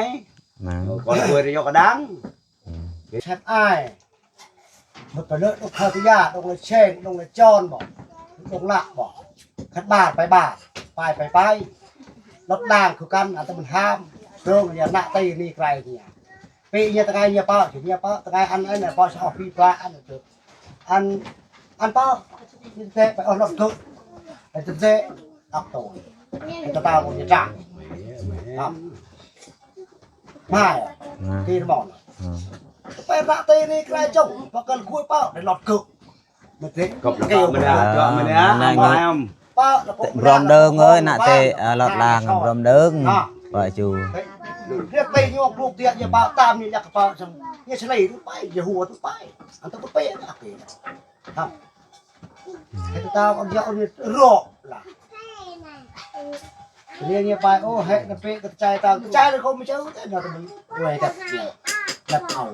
ເອີ ກ່ອນກຸ້ຍລະຍົກກະດັງ ອືມ ແຊບອາຍ ໝົດໄປເລີຍ ດົງຄາຕິຍາ ດົງລະແຊງ ດົງລະຈອນບໍ ດົງລະບໍ ຂັດບາດໄປບາດ ປາຍໄປປາຍ ລັດລາງຄືກັນ ອັນຕະມັນຫາມ ເດີງເນຍນະຕີນີ້ໄກເນຍ ປີເນຍຕະໄງເນຍເປາະ ເນຍເປາະຕະໄງອັນ ອັນນັ້ນເນຍເປາະຊະອອກປີປາອັນນັ້ນ ອັນ ອັນເປາະ ແທ້ໄປເອົາລົດເກີ ໄປເຕະອອກໂຕ ໄປຕະຕາວເນຍຈ້າ ມາ ອືມ ຕີນະໝໍນ ອືມ ໄປລະຕີນີ້ໃກ້ຈົງ ປະກັນຄຸຍເປ້າ ໄດ້ລອດກຶກ ມັນຕິ ກັບລະກະມະນາ ເຈາະມະນາ ມາແອມ ເປ້າລະ ບອມເດີງເອີຍ ນະເຕະ ເອີ ລອດລາງ ບອມເດີງ ປະຈູ ຮຽກໄປໂຍກລູກເຕະ ຢ່າເປ້າຕາມນີ້ ຢ່າກະເປ້າຊັ້ນ ຢ່າສະໄລໄປ ຢ່າຫົວໄປ ອັນຕະກະເປະ ອັນຕະກະເປະ ຮະ ໃຫ້ຕາເອົາເຍາະນີ້ເລາະລະ ເລີຍເງຍໄປ ໂອ້ ໃຫ້ນະເປກະຈາຍຕາ ກະຈາຍລະກໍບໍ່ເຈີແຕ່ນະ ມັນໄວ້ກັບແບບເອົາ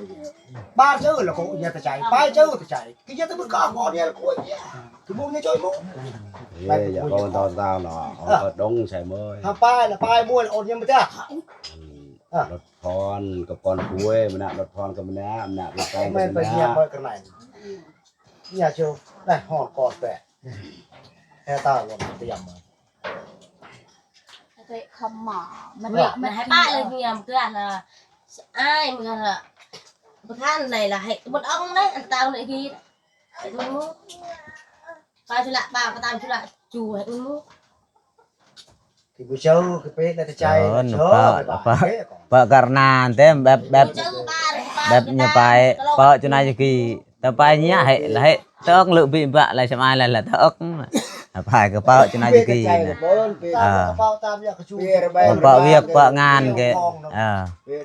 ບາດເຈີລະກໍເງຍຕະຈາຍ ໄປເຈີຕະຈາຍ ກະເງຍຕະມຶງກໍເອົາເງຍລະກໍເງຍ ຄືບໍ່ເງຍຈອຍໝູ ເອີ ຢ່າກໍຕອນຕາເນາະ ເອົາດອງໃສ່ເມີຍ ຖ້າໄປລະໄປມວຍລະເອົາເງຍມາຕາ ອືມ ລົດພອນກັບກ່ອນປ່ວຍ ມະນະລົດພອນກັບມະນະ ມະນະລົດໄປ ແມ່ນໄປເງຍເບີກະໄນ ຍາໂຈໄດ້ຮອດກ່ອນແປະ ແທ້ຕາລົດຕຽມມາ ເຕະຄຳໝາ ມັນ ເອີ ມັນໃຫ້ປະເລີຍເມຍ ເກືອນະ ອາຍເມືອລະ ບໍ່ທັນໄດ້ລະ ໃຫ້ໝົດອອກໄດ້ ອັນຕາວໃນຮີດ ໃຫ້ໝົດ ປາຊຸລະ ປາກໍຕາມຊຸລະ ຈູໃຫ້ໝົດ ທີ່ບໍ່ເຈີຄືເປະແລ້ວແຕ່ໃຈ ເອີ ເຈີ ເປາະ ເປີການານເຕັມແບບ ແບບ ແບບຍາໄປ ເປີ້ຍຈຸນາຍະກີ ຕະໄປຍະໃຫ້ ໃຫ້ເຕີກລຶບີບະໄລສະມາຍລະ ລະເຕີກ ປາຍກະເປົາຈຸນາຍະກີນະ ເອີ ເປົາຕາມຍາກະຊູ ເປົາວຽກເປົາງານເກ ເອີ ແມ່ນ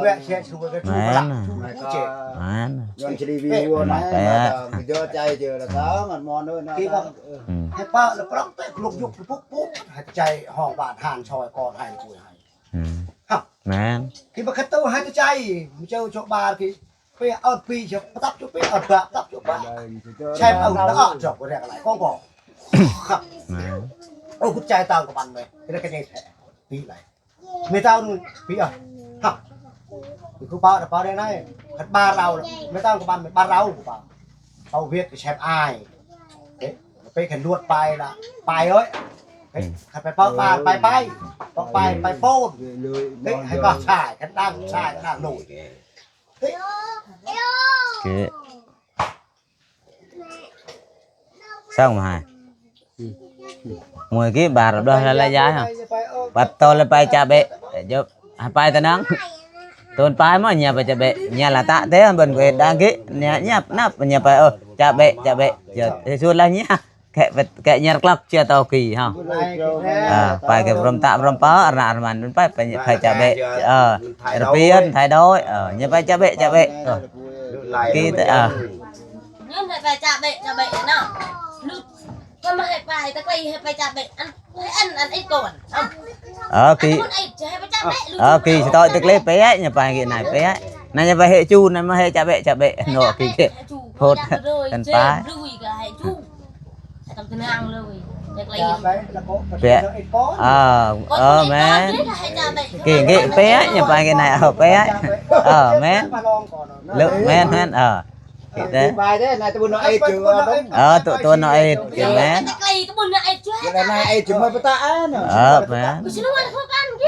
ແມ່ນ ຍ້ອນຊິໄດ້ວິງວອນໃຫ້ ເຈີໃຈເຈີລະ ທາງອັນມອນເອີຍນະ ໃຫ້ເປົາລະປຣອກແຕກລຸກຍຸກປຸກປຸກ ໃຫ້ໃຈຫ້ອງບາດຫ້າງຊອຍກ່ອນໃຫ້ກຸຍໃຫ້ ອືມ ຮະ ແມ່ນ ຄິດວ່າຄັນໂຕໃຫ້ແຕ່ໃຈ ເຈີໂຈບານ ເປເອົາປີເຈົ້າປະທັບຈຸເປເອົາປະທັບຈຸປະ ໃຊ້ເອົາລະອອກຈອກບໍ່ໄດ້ອະໄລກອງກອງ ແມ່ນ ໂອ້ ຄຸດໃຈຕາງກະບັນເລີຍ ເປັນກະເຍແທ້ ປີໄລ ແມ່ຕາວໜຶ່ງປີ ອະ ຮະ ຄືປາ ປາໄດ້ໄນ ຄັນບານລາວ ແມ່ຕາວກະບັນ ບານລາວ ປາ ເອົາຫວຽດກະແຊບອາຍ ເອ ໄປຂັນລວດໄປລະ ໄປເອີຍ ເອີ ຄັນໄປເປົາບານ ໄປໄປ ເປົາບານ ໄປໂປນ ເອີ ໃຫ້ບາດຊາຍ ຄັນດັງຊາຍ ຄັນດັງໂນຍ ເກ ສ້າງມາໃຫ້ ມວຍກີ້ບາດລະລະຍາ ປັດໂຕລະໄປຈະເບະ ເອີ ໃຫ້ໄປຕະນັງ ໂຕນປາຍມາເຍຍໄປຈະເບະ ເຍຍລະຕະເຕ ເບິ່ນເວດດາກິ ເຍຍ ເຍຍນັບ ເຍຍໄປ ເອີ ຈະເບະ ຈະເບະ ເຍຍ ເຮັດສູດລະເຍຍ ແກະ ແກະຍາກລັກເຈຍເຕົາກີເຮົາ ເອີ ໄປກັບລົມຕະລົມປາ ອາລະອາລະມັນ ໄປ ໄປ ໄປຈະເບະ ເອີ ລະປຽນ ໄທດອຍ ເອີ ຢ່າໄປຈະເບະ ຈະເບະ ເອີ ກີ ເອີ ຍືມໃຫ້ໄປຈະເບະ ຈະເບະເນາະ ລຸດ ກໍມາໃຫ້ໄປ ຕະໄກໃຫ້ໄປຈະເບະ ອັນ ໃຫ້ອັນ ອັນໄອ້ກ່ອນ ເອີ ເອີ ກີ ອັນໃຫ້ໄປຈະເບະ ເອີ ກີ ສະຕອຍຕະເກເປະ ຢ່າໄປກີນາຍເປະ ນາຍຢ່າໄປເຮຈູ ນາຍມາເຮຈະເບະ ຈະເບະ ໂນ ກີ ໂພດກັນໄປ ເປະ ເອີ ເອີ ແມ່ນ ເກັ່ງເກະເປະ ຢ່າໄປກັນໄນ ເອີ ເປະ ເອີ ແມ່ນ ເລີ ແນ ແມ່ນ ເອີ ເກະແຕ່ ໄປເດ້ ນາຍຕະບຸນເນາະ ເອີ ຕະ ຕະບຸນເນາະ ແມ່ນ ເອີ ແມ່ນ ເອີ ແມ່ນ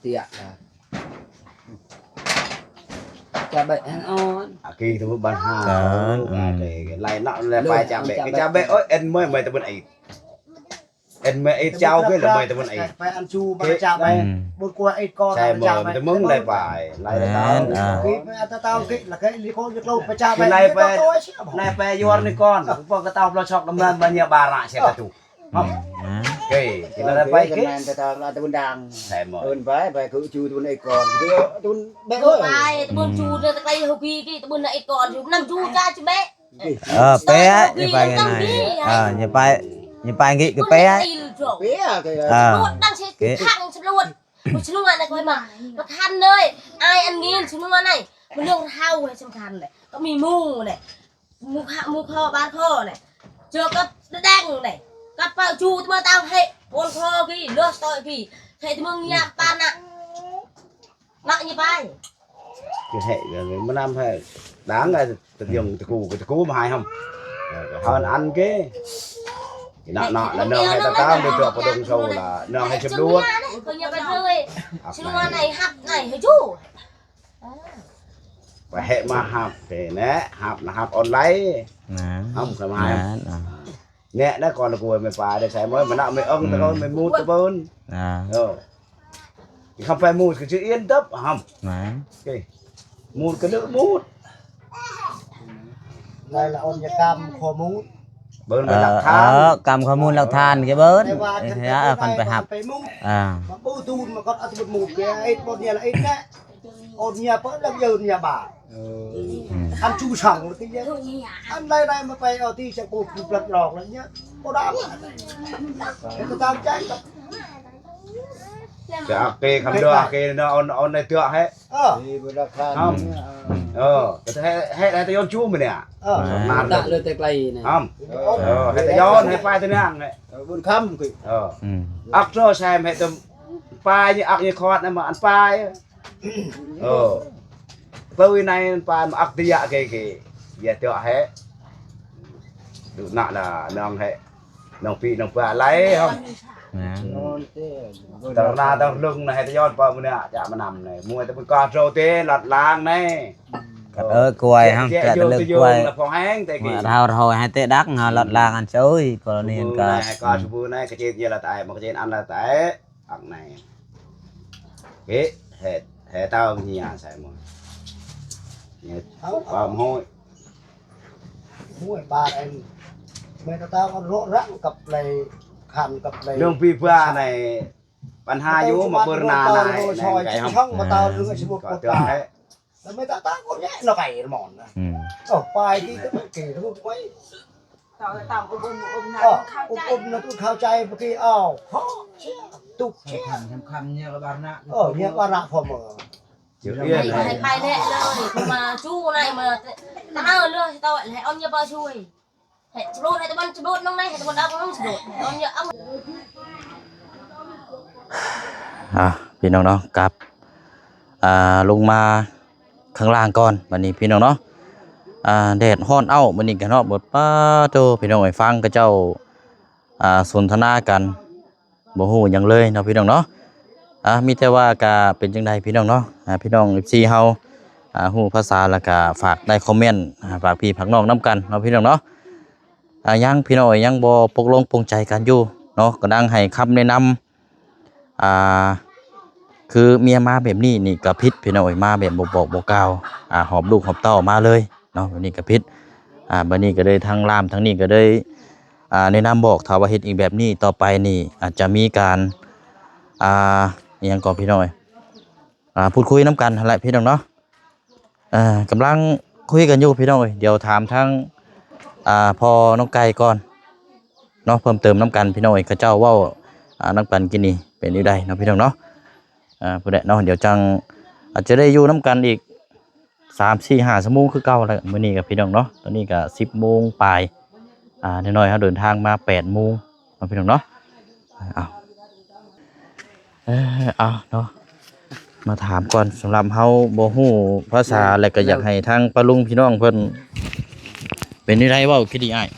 ເຕຍ ຈະໄປອັນອ່ອນ ອາກີໂຕບັນຫາ ເອີ ອືມ ໄລ່ເນາະ ໄລ່ໄປຈະໄປ ຈະໄປ ໂອ້ຍ ເອັນເມື່ອຍ ເມື່ອຍແຕ່ເພິ່ນໄອ້ ເອັນເມື່ອຍໄອ້ເຈົ້າເກີດລະເມື່ອຍແຕ່ເພິ່ນໄອ້ ໄປອັນຊູ ມາຈະໄປ ອືມ ບຸນກວ່າໄອ້ກ່ອນ ໃຊ່ ເມື່ອຍແຕ່ມຶງໄລ່ໄປ ໄລ່ໄປ ແມ່ນ ອ່າ ໄປອັນຕາເກີດລະເກີດລີໂຄຢາໂກໄປຈະໄປ ໄລ່ໄປ ໄລ່ໄປຢູ່ອັນນີ້ກ່ອນ ພວກກະເຕົ້າປະຊອກດຳເນີນມາເນຍບາລະເສຍຕະຕຸ ອືມ ເອີ ກິນອະໄລໄປເກ ແມ່ນແຕ່ຕາລາດຕະບຸນດັງ ໃຊ່ໝົດ ເອີ້ນໄປ ໄປຄືຈູຕະບຸນໄອ້ກ່ອນ ຄືຕະບຸນແບະເອີຍ ໄປຕະບຸນຈູເດີ ຕະໄກເຮົາກີກີ ຕະບຸນໄອ້ກ່ອນ ນຳຈູຈາຈະແບະ ເອີ ແປະ ຢ່າໄປງ່າຍໆ ເອີ ຢ່າໄປ ຢ່າໄປກີກະແປະ ເອີ ໂດດດັງຊິຂັງສຳຫຼວດ ບໍ່ສຳນວນນະ ຂ້ອຍມາ ປະທານເລີຍ ອາຍອັນນີ້ສຳນວນນະ ມັນເລື່ອງເຮົາໃຫ້ສຳຄັນເດ້ ກໍມີໝູ່ເດ້ ໝູ່ຂະ ໝູ່ຂໍບ້ານຂໍແຫຼະ ເຈີກັບດະແດງແຫຼະ ກັບປາຈູຕະມາຕາວເຮ ໂອນຂໍກີເລືອດຕອຍກີເຮ ຕະເມືອງຍາກປານນະ ນະຍາໄປ ກິເຮ ມານຳໃຫ້ ດາງໄດ້ຕະຍງຕະກູຕະກູມາໃຫ້ຫຳ ເຮົາອັນເກ ນະນະລະເນາະ ໃຫ້ຕາຕາໄປຕົວະປະດົງໂຊລະເນາະ ໃຫ້ຈຳລວດ ເຂົາຢ່າໄປເລີຍ ສະນວນໃຫ້ຮັບໃຫ້ຈູ ໄປແຮະມາຮັບແທ້ແນະ ຮັບນະຮັບອອນໄລນະ ເອົາ ເຂົ້າມາໃຫ້ ແນະນະ ກ່ອນລະກວຍແມ່ປາໄດ້ໃສ່ມອຍມານະ ແມ່ເອິງຕະໂກນແມ່ມູດຕະເບີນ ເອີ ຄຳໄປມູດກໍຊື່ອຽນເຕີບຫຳ ເອີ ມູດກະດື້ມູດ ລາຍລະອອນຍາກຳຂໍ້ມູດ ເບິ່ງໄປຫຼັກຖານ ເອີ ກຳຂໍ້ມູນຫຼັກຖານກະເບິ່ງ ແຕ່ວ່າຄັນໄປຮັບ ໄປມູດ ອ່າ ມາປູຕູນມາກ່ອນ ອັດຕະບຸດມູດ ເຮັດບໍ່ເນຍລະເຮັດແນະ ອອນເນຍເປີດລະເຢີນເນຍບາດ ເອີ ອືມ ອັນຊູສັງຕິ ອັນໃດໆມາໄປເອົາທີ່ຈະກູບລັດລອກລະເນຍບໍ່ໄດ້ ເຮັດຕາມໃຈ ຈະເອົາເກຄຳເດີ ເອົາເກເນາະ ເອົາ ເອົາໃນເທື່ອໃຫ້ ເອີ ນີ້ບໍ່ໄດ້ຄານ ອືມ ເອີ ເຮັດ ເຮັດໃຫ້ຕາຍອນຈູມື້ນີ້ ເອີ ມາ ມາຕະເລີຍແຕ່ໄກນະ ອືມ ເອີ ເອີ ໃຫ້ຕາຍອນໃຫ້ປາຍຕານາງໃຫ້ ເອີ ບຸນຄຳ ເອີ ອືມ ອັກໂຕແຊມໃຫ້ຕາປາຍນີ້ ອັກນີ້ຄອດນະ ມາອັນປາຍ ເອີ ເປີໃນປາຍ ມາອັກຕິຍະເກເກ ຢາເຈາະໃຫ້ ດຸນະລະນ້ອງໃຫ້ ນ້ອງປີນ້ອງປາໄລເຮົາ ແມ່ນ ຕາລາຕາລຶງນະ ໃຫ້ຕາຍອນປາມື້ນີ້ຈະມານຳໃນ ມວຍຕະບຸນກອນໂຊເຕລັດລາງໃນ ເອີ ກວຍເຮົາ ແຈະຕະລຶກກວຍ ລະພໍແຮງແຕ່ກີ້ ເຮົາເຮົາໃຫ້ເຕະດັກເຮົາລັດລາງອັນເຊີຍ ກໍນີ້ກໍໃຫ້ກາຊູເປີໃນກະເຈນເຍລະຕາຍ ມັນກະເຈນອັນລະຕາຍ ອັກໃນ ເຮ ແຮ ແຮຕາວເນຍໃສ່ໝົດ ເນຍ ເອົາ ຄວາມໂຫດ ໂອ້ຍ ບາດອັນ ແມ່ນຕາວກໍໂລະລັງກັບໄລຄັນກັບໄລ ເລື່ອງປີເພື່ອໃນ ບັນຫາຢູ່ມາເບິ່ງໜ້ານາຍ ໃນໄກເຮົາ ມາຕາວເລື່ອງຊິບໍ່ກົດຕາ ແລ້ວແມ່ນຕາຕາກໍແຍະນະໄປໝອນນະ ອືມ ເອີ ໄປທີ່ຕະເກະໄປ ເອີ ອຸບອຸມ ອຸບອຸມນະ ເອີ ອຸບອຸມນະ ຕຸກເຂົ້າໃຈປະກີ ອ້າວ ເພາະເຊຍ ຕຸກເຊຍ ສຳຄັນ ສຳຄັນເນຍກະບານນະ ເອີ ເນຍກະບານນະ ພໍເມີ ຈະເອີ້ນໃຫ້ ໃຫ້ໄປແລະເລີຍ ເພາະວ່າຊູໃນມາ ຕາເລີຍ ຕາແລະ ອອນຢ່າບໍ່ຊ່ວຍ ເຮັດສະໂລດ ໃຫ້ຕະວັນສະໂລດນ້ອງໃນ ໃຫ້ຕະວັນອອກນ້ອງສະໂລດ ອອນຢ່າເອົາ ອ່າ ພີ່ນ້ອງເນາະ ກັບ ອ່າ ລົງມາຂ້າງລ່າງກ່ອນ ບັດນີ້ພີ່ນ້ອງເນາະ ອ່າ ແດດຮ້ອນເອົ້າ ມື້ນີ້ກະເນາະ ເບິດ ປາໂຕ ພີ່ນ້ອງເອີຍ ຟັງເຂົາເຈົ້າ ອ່າ ສົນທະນາກັນ ບໍ່ຮູ້ຫຍັງເລີຍເນາະພີ່ນ້ອງເນາະ ອ່າ ມີແຕ່ວ່າກະເປັນຈັ່ງໃດພີ່ນ້ອງເນາະ ອ່າ ພີ່ນ້ອງເອັຟຊີເຮົາ ອ່າ ຮູ້ພາສາລະກະຝາກໄດ້ຄອມເມັນ ອ່າ ຝາກພີ່ຝາກນ້ອງນຳກັນເນາະພີ່ນ້ອງເນາະ ອ່າ ຍັງພີ່ນ້ອງເອີຍ ຍັງບໍ່ປົກລົງປົງໃຈກັນຢູ່ເນາະ ກະດັງໃຫ້ຄຳແນະນຳ ອ່າ ຄືເມຍມາແບບນີ້ນີ້ກະຜິດພີ່ນ້ອງເອີຍ ມາແບບບໍ່ບອກບໍ່ກ່າວ ອ່າ ຫອບລູກຫອບເຕົ້າມາເລີຍ ເນາະ ແບບນີ້ກະຜິດ ອ່າ ບາດນີ້ກະເລີຍທາງລ່າມທາງນີ້ກະເລີຍ ອ່າ ແນະນຳບອກ ຖ້າວ່າເຮັດອີກແບບນີ້ຕໍ່ໄປນີ້ ອາດຈະມີການ ອ່າ ອີຫຍັງກໍພີ່ນ້ອງເອີຍ ອ່າ ພູດຄຸຍນຳກັນຫັ້ນແຫຼະພີ່ນ້ອງເນາະ ເອີ ກຳລັງຄຸຍກັນຢູ່ພີ່ນ້ອງເອີຍ ດຽວຖາມທາງ ອ່າ ພໍ່ນ້ອງໄກ່ກ່ອນເນາະ ເພີ່ມເຕີມນຳກັນພີ່ນ້ອງເອີຍ ເຂົາເຈົ້າເວົ້າ ອ່າ ນຳກັນກິນນີ້ເປັນແນວໃດເນາະພີ່ນ້ອງເນາະ ອ່າ ພຸ້ນແຫຼະເນາະ ດຽວຈັ່ງ ອາດຈະໄດ້ຢູ່ນຳກັນອີກ ສາມ ສີ່ ຫ້າ ຊົ່ວໂມງຄືເກົ່າແຫຼະ ມື້ນີ້ກະພີ່ນ້ອງເນາະ ຕອນນີ້ກະ ສິບໂມງປາຍ ອ່າ ນ້ອຍໆ ເຮົາເດີນທາງມາແປດໂມງເນາະ ພີ່ນ້ອງເນາະ. ເອົາ ເອີ ເອົາເນາະ ມາຖາມກ່ອນ ສຳລັບເຮົາບໍ່ຮູ້ພາສາ ແລ້ວກໍຢາກໃຫ້ທາງປ້າລຸງພີ່ນ້ອງເພິ່ນ ເປັນແນວໃດເວົ້າຄືດີອ້າຍ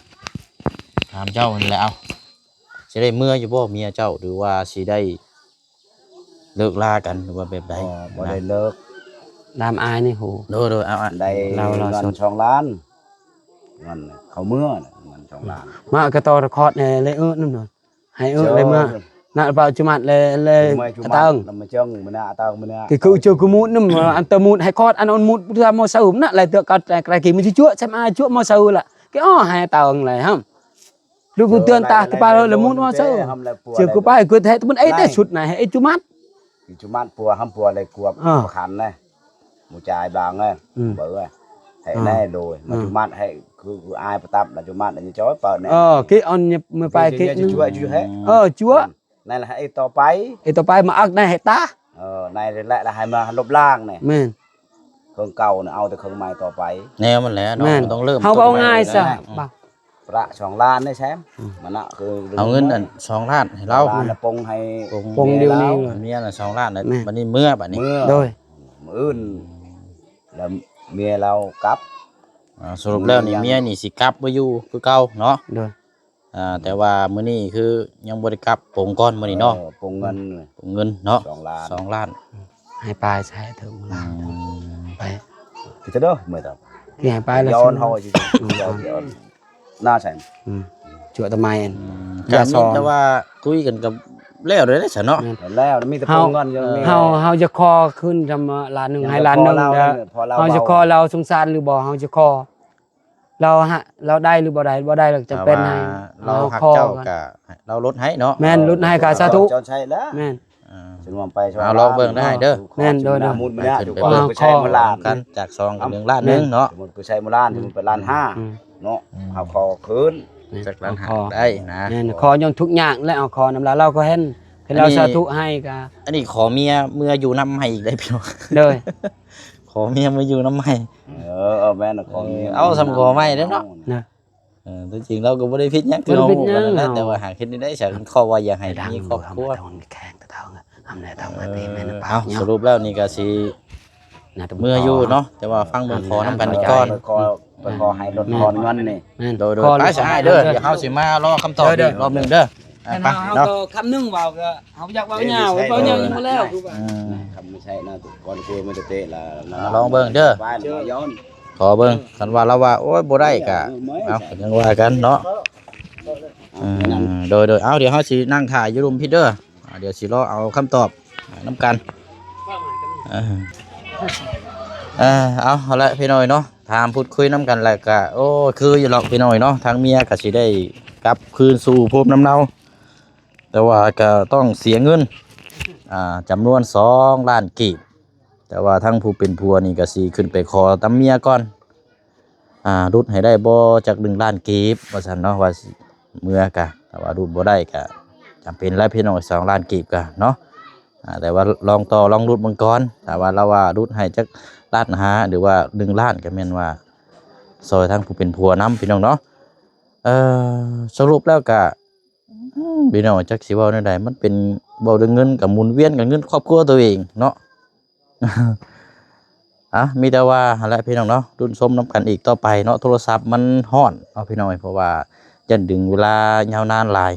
ຖາມເຈົ້ານີ້ແຫຼະ. ເອົາ ຊິໄດ້ເມືອຢູ່ບໍ່ເມຍເຈົ້າ ຫຼືວ່າຊິໄດ້ ເລີກລາກັນ ຫຼືວ່າແບບໃດ? ບໍ່ ບໍ່ໄດ້ເລີກ. ດາມອ້າຍນີ້ຮູ້. ໂດຍໆ ເອົາ ໄດ້ ລາວ ລາວ ເງິນສອງລ້ານ ເງິນເຂົາເມືອນະ ເງິນສອງລ້ານ ມາກະຕໍ່ຄອດແດ່ເລີຍ ເອີ ນັ້ນ ໃຫ້ເອີ ເຈົ້າ ເລີຍເມືອ ນະປະຈຸມັດເລີຍ ເລີຍ ອາຕາງ ມາເຈີງ ມື້ໜ້າອາຕາງ ມື້ໜ້າ ຄືເຈົ້າຄືໝູດນຳ ອັນຕະໝູດໃຫ້ຄອດ ອັນອັນໝູດເພື່ອມາເສີມນະ ແລະເທື່ອກໍແຕ່ໄກກີມັນຊິຈົວະ ຊຳອາຈົວະມາເສີລະ ກະອໍໃຫ້ອາຕາງເລີຍຫຳ. ລູກເຕືອນຕາກະປາລະມຸນວ່າເຊີ ເຈົ້າກໍໄປກວດແທ້ມັນໄອ້ແຕ່ຊຸດນະ ໃຫ້ໄອ້ຈຸມັດ ຈຸມັດປົວຫຳປົວເລີຍກວບປະຄັນນະ ໝູ່ຈາຍບາງເອີຍ ເບີເອີຍ ໃຫ້ແນ່ໂດຍ ມາຈຸມັດໃຫ້ ຄື ຄືອ້າຍປະຕັບລະຈຸມັດລະຈອຍເປີດແນ່ ເອີ ກິອອນເມືອໄປກິໜຶ່ງ ເອີ ຈົວະ ນັ້ນລະໃຫ້ຕໍ່ໄປ ໄອ້ຕໍ່ໄປມາອັກໃນໃຫ້ຕາ ເອີ ໃນແລະລະໃຫ້ມາລົບລ້າງແນ່ ແມ່ນ ເຄິ່ງເກົ່ານະ ເອົາແຕ່ເຄິ່ງໃໝ່ຕໍ່ໄປ ແນວມັນແຫຼະເນາະ ແມ່ນ ມັນຕ້ອງເລີ່ມ ເຮົາກໍເອົາງ່າຍຊະ ປະສອງລ້ານໄດ້ແຊມ ອືມ ມັນນະ ຄືເອົາເງິນອັນສອງລ້ານໃຫ້ລາວ ສອງລ້ານນະ ປົງໃຫ້ ປົງ ປົງດຽວນີ້ ເມຍລະສອງລ້ານ ແມ່ນ ບັດນີ້ເມືອ ບັດນີ້ ເມືອ ໂດຍ ມື້ອື່ນ ແລ້ວເມຍລາວກັບ ອ່າ ສະຫຼຸບແລ້ວນີ້ ເມຍນີ້ຊິກັບມາຢູ່ຄືເກົ່າເນາະ ໂດຍ ອ່າ ແຕ່ວ່າມື້ນີ້ຄືຍັງບໍ່ໄດ້ກັບ ປົງກ່ອນມື້ນີ້ເນາະ ເອີ ປົງເງິນ ປົງເງິນເນາະ ສອງລ້ານ ສອງລ້ານ ໃຫ້ປາຍໃຊ້ເຖິງລ້ານ ອືມ ໄປ ຄືຈະເດີ ເມື່ອຕອນ ຄືໃຫ້ປາຍແລ້ວ ຍ້ອນເຮົາ ອືມ ໜ້າໃສ ອືມ ຈົວະຕະໄມ ອືມ ກະມີແຕ່ວ່າຄຸຍກັນກັບແລ້ວເລີຍຊະເນາະ ແມ່ນ ແລ້ວ ມີແຕ່ປົງເງິນ ເຮົາ ເຮົາຈະຂໍຄືນຊຳລ້ານໜຶ່ງ ໃຫ້ລ້ານໜຶ່ງ ເຮົາຈະຂໍລາວສົງສານຫຼືບໍ່ ເຮົາຈະຂໍ ລາວ ລາວໄດ້ຫຼືບໍ່ໄດ້ ບໍ່ໄດ້ລະຈຳເປັນໃຫ້ ລາວຮັກເຈົ້າກະລາວຫຼຸດໃຫ້ເນາະ ແມ່ນ ຫຼຸດໃຫ້ກະສາທຸ ເຈົ້າໃຊ້ແລ້ວ ແມ່ນ ເອີ ຊິລອງໄປ ເອົາລອງເບິ່ງໄດ້ເດີ ແມ່ນ ໂດຍໆ ໃຫ້ເພິ່ນໄປເບິ່ງ ເອົາ ໃຊ້ໝູ່ລ້ານ ກັນຈາກສອງ ໜຶ່ງລ້ານໜຶ່ງເນາະ ສົມມຸດຄືໃຊ້ໝູ່ລ້ານ ອືມ ສົມມຸດເປັນລ້ານຫ້າ ອືມ ເນາະ ອືມ ເຮົາຂໍຄືນ ແມ່ນ ຈັກລ້ານຫ້າໄດ້ນະ ແມ່ນ ຂໍຍ້ອນທຸກຍາກແຫຼະ ເຮົາຂໍນຳລາວ ລາວກໍເຫັນ ເຫັນລາວສາທຸໃຫ້ກະ ອັນນີ້ຂໍເມຍເມືອຢູ່ນຳໃໝ່ອີກໄດ້ພີ່ນ້ອງ ໂດຍ ຂໍເມຍມາຢູ່ນຳໃໝ່ ເອີ ເອີ ແມ່ນ ຂໍເມຍ ເອົາ ສ່ຳຂໍໃໝ່ເດີເນາະ ນະ ເອີ ຕົວຈິງລາວກໍບໍ່ໄດ້ຜິດຫຍັງ ບໍ່ໄດ້ຜິດຫຍັງ ແຕ່ວ່າຫາເຮັດແນວໃດ ສະເຂົາວ່າຢາກໃຫ້ມີຄອບຄົວ ເອີ ສະຫຼຸບແລ້ວນີ້ກະຊິເມືອຢູ່ເນາະ ແຕ່ວ່າຟັງເບິ່ງຂໍນຳກັນອີກກ່ອນ ຂໍ ຂໍໃຫ້ລົດຜ່ອນເງິນນີ້ ໂດຍໆ ໄປສະອ້າຍເດີ ດຽວເຮົາຊິມາລໍຄຳຕອບອີກລອບໜຶ່ງເດີ ໄປເນາະ ຄຳໜຶ່ງເວົ້າກໍ ເຮົາຢາກເວົ້າຍາວ ເວົ້າຍາວຍັງບໍ່ແລ້ວ ອືມ ຄຳບໍ່ໃຊ້ນະ ກ່ອນຄືມັນຈະເຕະລະ ລອງເບິ່ງເດີ ຂໍເບິ່ງ ຄັນວ່າລາວວ່າ ໂອ້ຍ ບໍ່ໄດ້ກະ ເອົາ ຍັງວ່າກັນເນາະ ອືມ ໂດຍໆ ເອົາ ດຽວເຮົາຊິນັ່ງຖ້າຢູ່ລຸ່ມພີ້ເດີ ອ່າ ດຽວຊິລໍເອົາຄຳຕອບນຳກັນ ເອີ ເອີ ເອົາ ເອົາລະພີ່ນ້ອງເນາະ ຖາມພູດຄຸຍນຳກັນແລ້ວກະ ໂອ້ ຄືຢູ່ດອກພີ່ນ້ອງເນາະ ທາງເມຍກະຊິໄດ້ກັບຄືນສູ່ພູມລຳເນົາ ແຕ່ວ່າກໍຕ້ອງເສຍເງິນ ອ່າ ຈຳນວນສອງລ້ານກີບ ແຕ່ວ່າທາງຜູ້ເປັນຜົວນີ້ກໍຊິຂຶ້ນໄປຂໍນຳເມຍກ່ອນ ອ່າ ຫຼຸດໃຫ້ໄດ້ບໍ່ຈັກໜຶ່ງລ້ານກີບ ວ່າຊັ້ນເນາະ ວ່າຊິເມືອກະ ຖ້າວ່າຫຼຸດບໍ່ໄດ້ກະຈຳເປັນແຫຼະພີ່ນ້ອງ ສອງລ້ານກີບກະເນາະ ອ່າ ແຕ່ວ່າລອງຕໍ່ລອງຫຼຸດເບິ່ງກ່ອນ ຖ້າວ່າລາວວ່າຫຼຸດໃຫ້ຈັກລ້ານຫ້າ ຫຼືວ່າໜຶ່ງລ້ານ ກໍແມ່ນວ່າຊ່ອຍທາງຜູ້ເປັນຜົວນຳ ພີ່ນ້ອງເນາະ ເອີ ສະຫຼຸບແລ້ວກະ ອືມ ພີ່ນ້ອງ ຈັກຊິເວົ້າແນວໃດ ມັນເປັນ ເວົ້າເລື່ອງເງິນກໍໝູນວຽນກັບເງິນຄອບຄົວຕົວເອງເນາະ ອ່ະ ມີແຕ່ວ່າຫັ້ນແຫຼະພີ່ນ້ອງເນາະ ລຸ້ນຊົມນຳກັນອີກຕໍ່ໄປເນາະ ໂທລະສັບມັນຮ້ອນເນາະພີ່ນ້ອງ ເພາະວ່າຢ້ານດຶງເວລາຍາວນານຫຼາຍ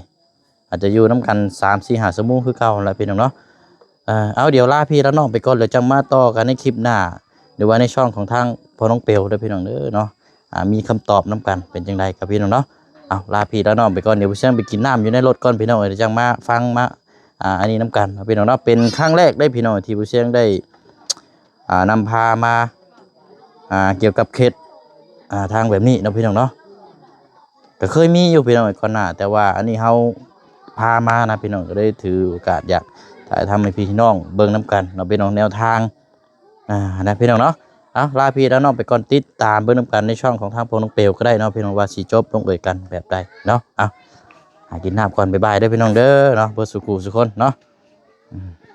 ອາດຈະຢູ່ນຳກັນສາມ ສີ່ ຫ້າຊົ່ວໂມງຄືເກົ່າຫັ້ນແຫຼະພີ່ນ້ອງເນາະ ເອີ ເອົາ ດຽວລາພີ່ລານ້ອງໄປກ່ອນ ແລ້ວຈັ່ງມາຕໍ່ກັນໃນຄລິບໜ້າ ຫຼືວ່າໃນຊ່ອງຂອງທາງພໍ່ນ້ອງເປວເດີພີ່ນ້ອງເດີເນາະ ອ່າ ມີຄຳຕອບນຳກັນ ເປັນຈັ່ງໃດກັບພີ່ນ້ອງເນາະ ເອົາ ລາພີ່ລານ້ອງໄປກ່ອນ ດຽວຜູ້ຊຽງໄປກິນນ້ຳຢູ່ໃນລົດກ່ອນພີ່ນ້ອງ ແລ້ວຈັ່ງມາຟັງ ມາ ອ່າ ອັນນີ້ນຳກັນເນາະພີ່ນ້ອງເນາະ ເປັນຄັ້ງແລກເດ້ພີ່ນ້ອງ ທີ່ຜູ້ຊຽງໄດ້ ອ່າ ນຳພາມາ ອ່າ ກ່ຽວກັບເຂດ ອ່າ ທາງແບບນີ້ເນາະພີ່ນ້ອງເນາະ ກໍເຄີຍມີຢູ່ພີ່ນ້ອງ ກ່ອນໜ້າ ແຕ່ວ່າອັນນີ້ເຮົາພາມານະພີ່ນ້ອງ ກໍເລີຍຖືໂອກາດຢາກຖ່າຍທຳໃຫ້ພີ່ນ້ອງເບິ່ງນຳກັນເນາະພີ່ນ້ອງ ແນວທາງ ອ່າ ນະພີ່ນ້ອງເນາະ ເອົາ ລາພີ່ລານ້ອງໄປກ່ອນ ຕິດຕາມເບິ່ງນຳກັນໃນຊ່ອງຂອງທາງພວກນ້ອງເປວກໍໄດ້ເນາະພີ່ນ້ອງ ວ່າຊິຈົບລົງເອີຍກັນແບບໃດເນາະ ເອົາ ຫາກິນນ້ຳກ່ອນ ບາຍບາຍເດີພີ່ນ້ອງເດີເນາະ ເບິດສູ່ຄູ່ສູ່ຄົນເນາະ ອືມ.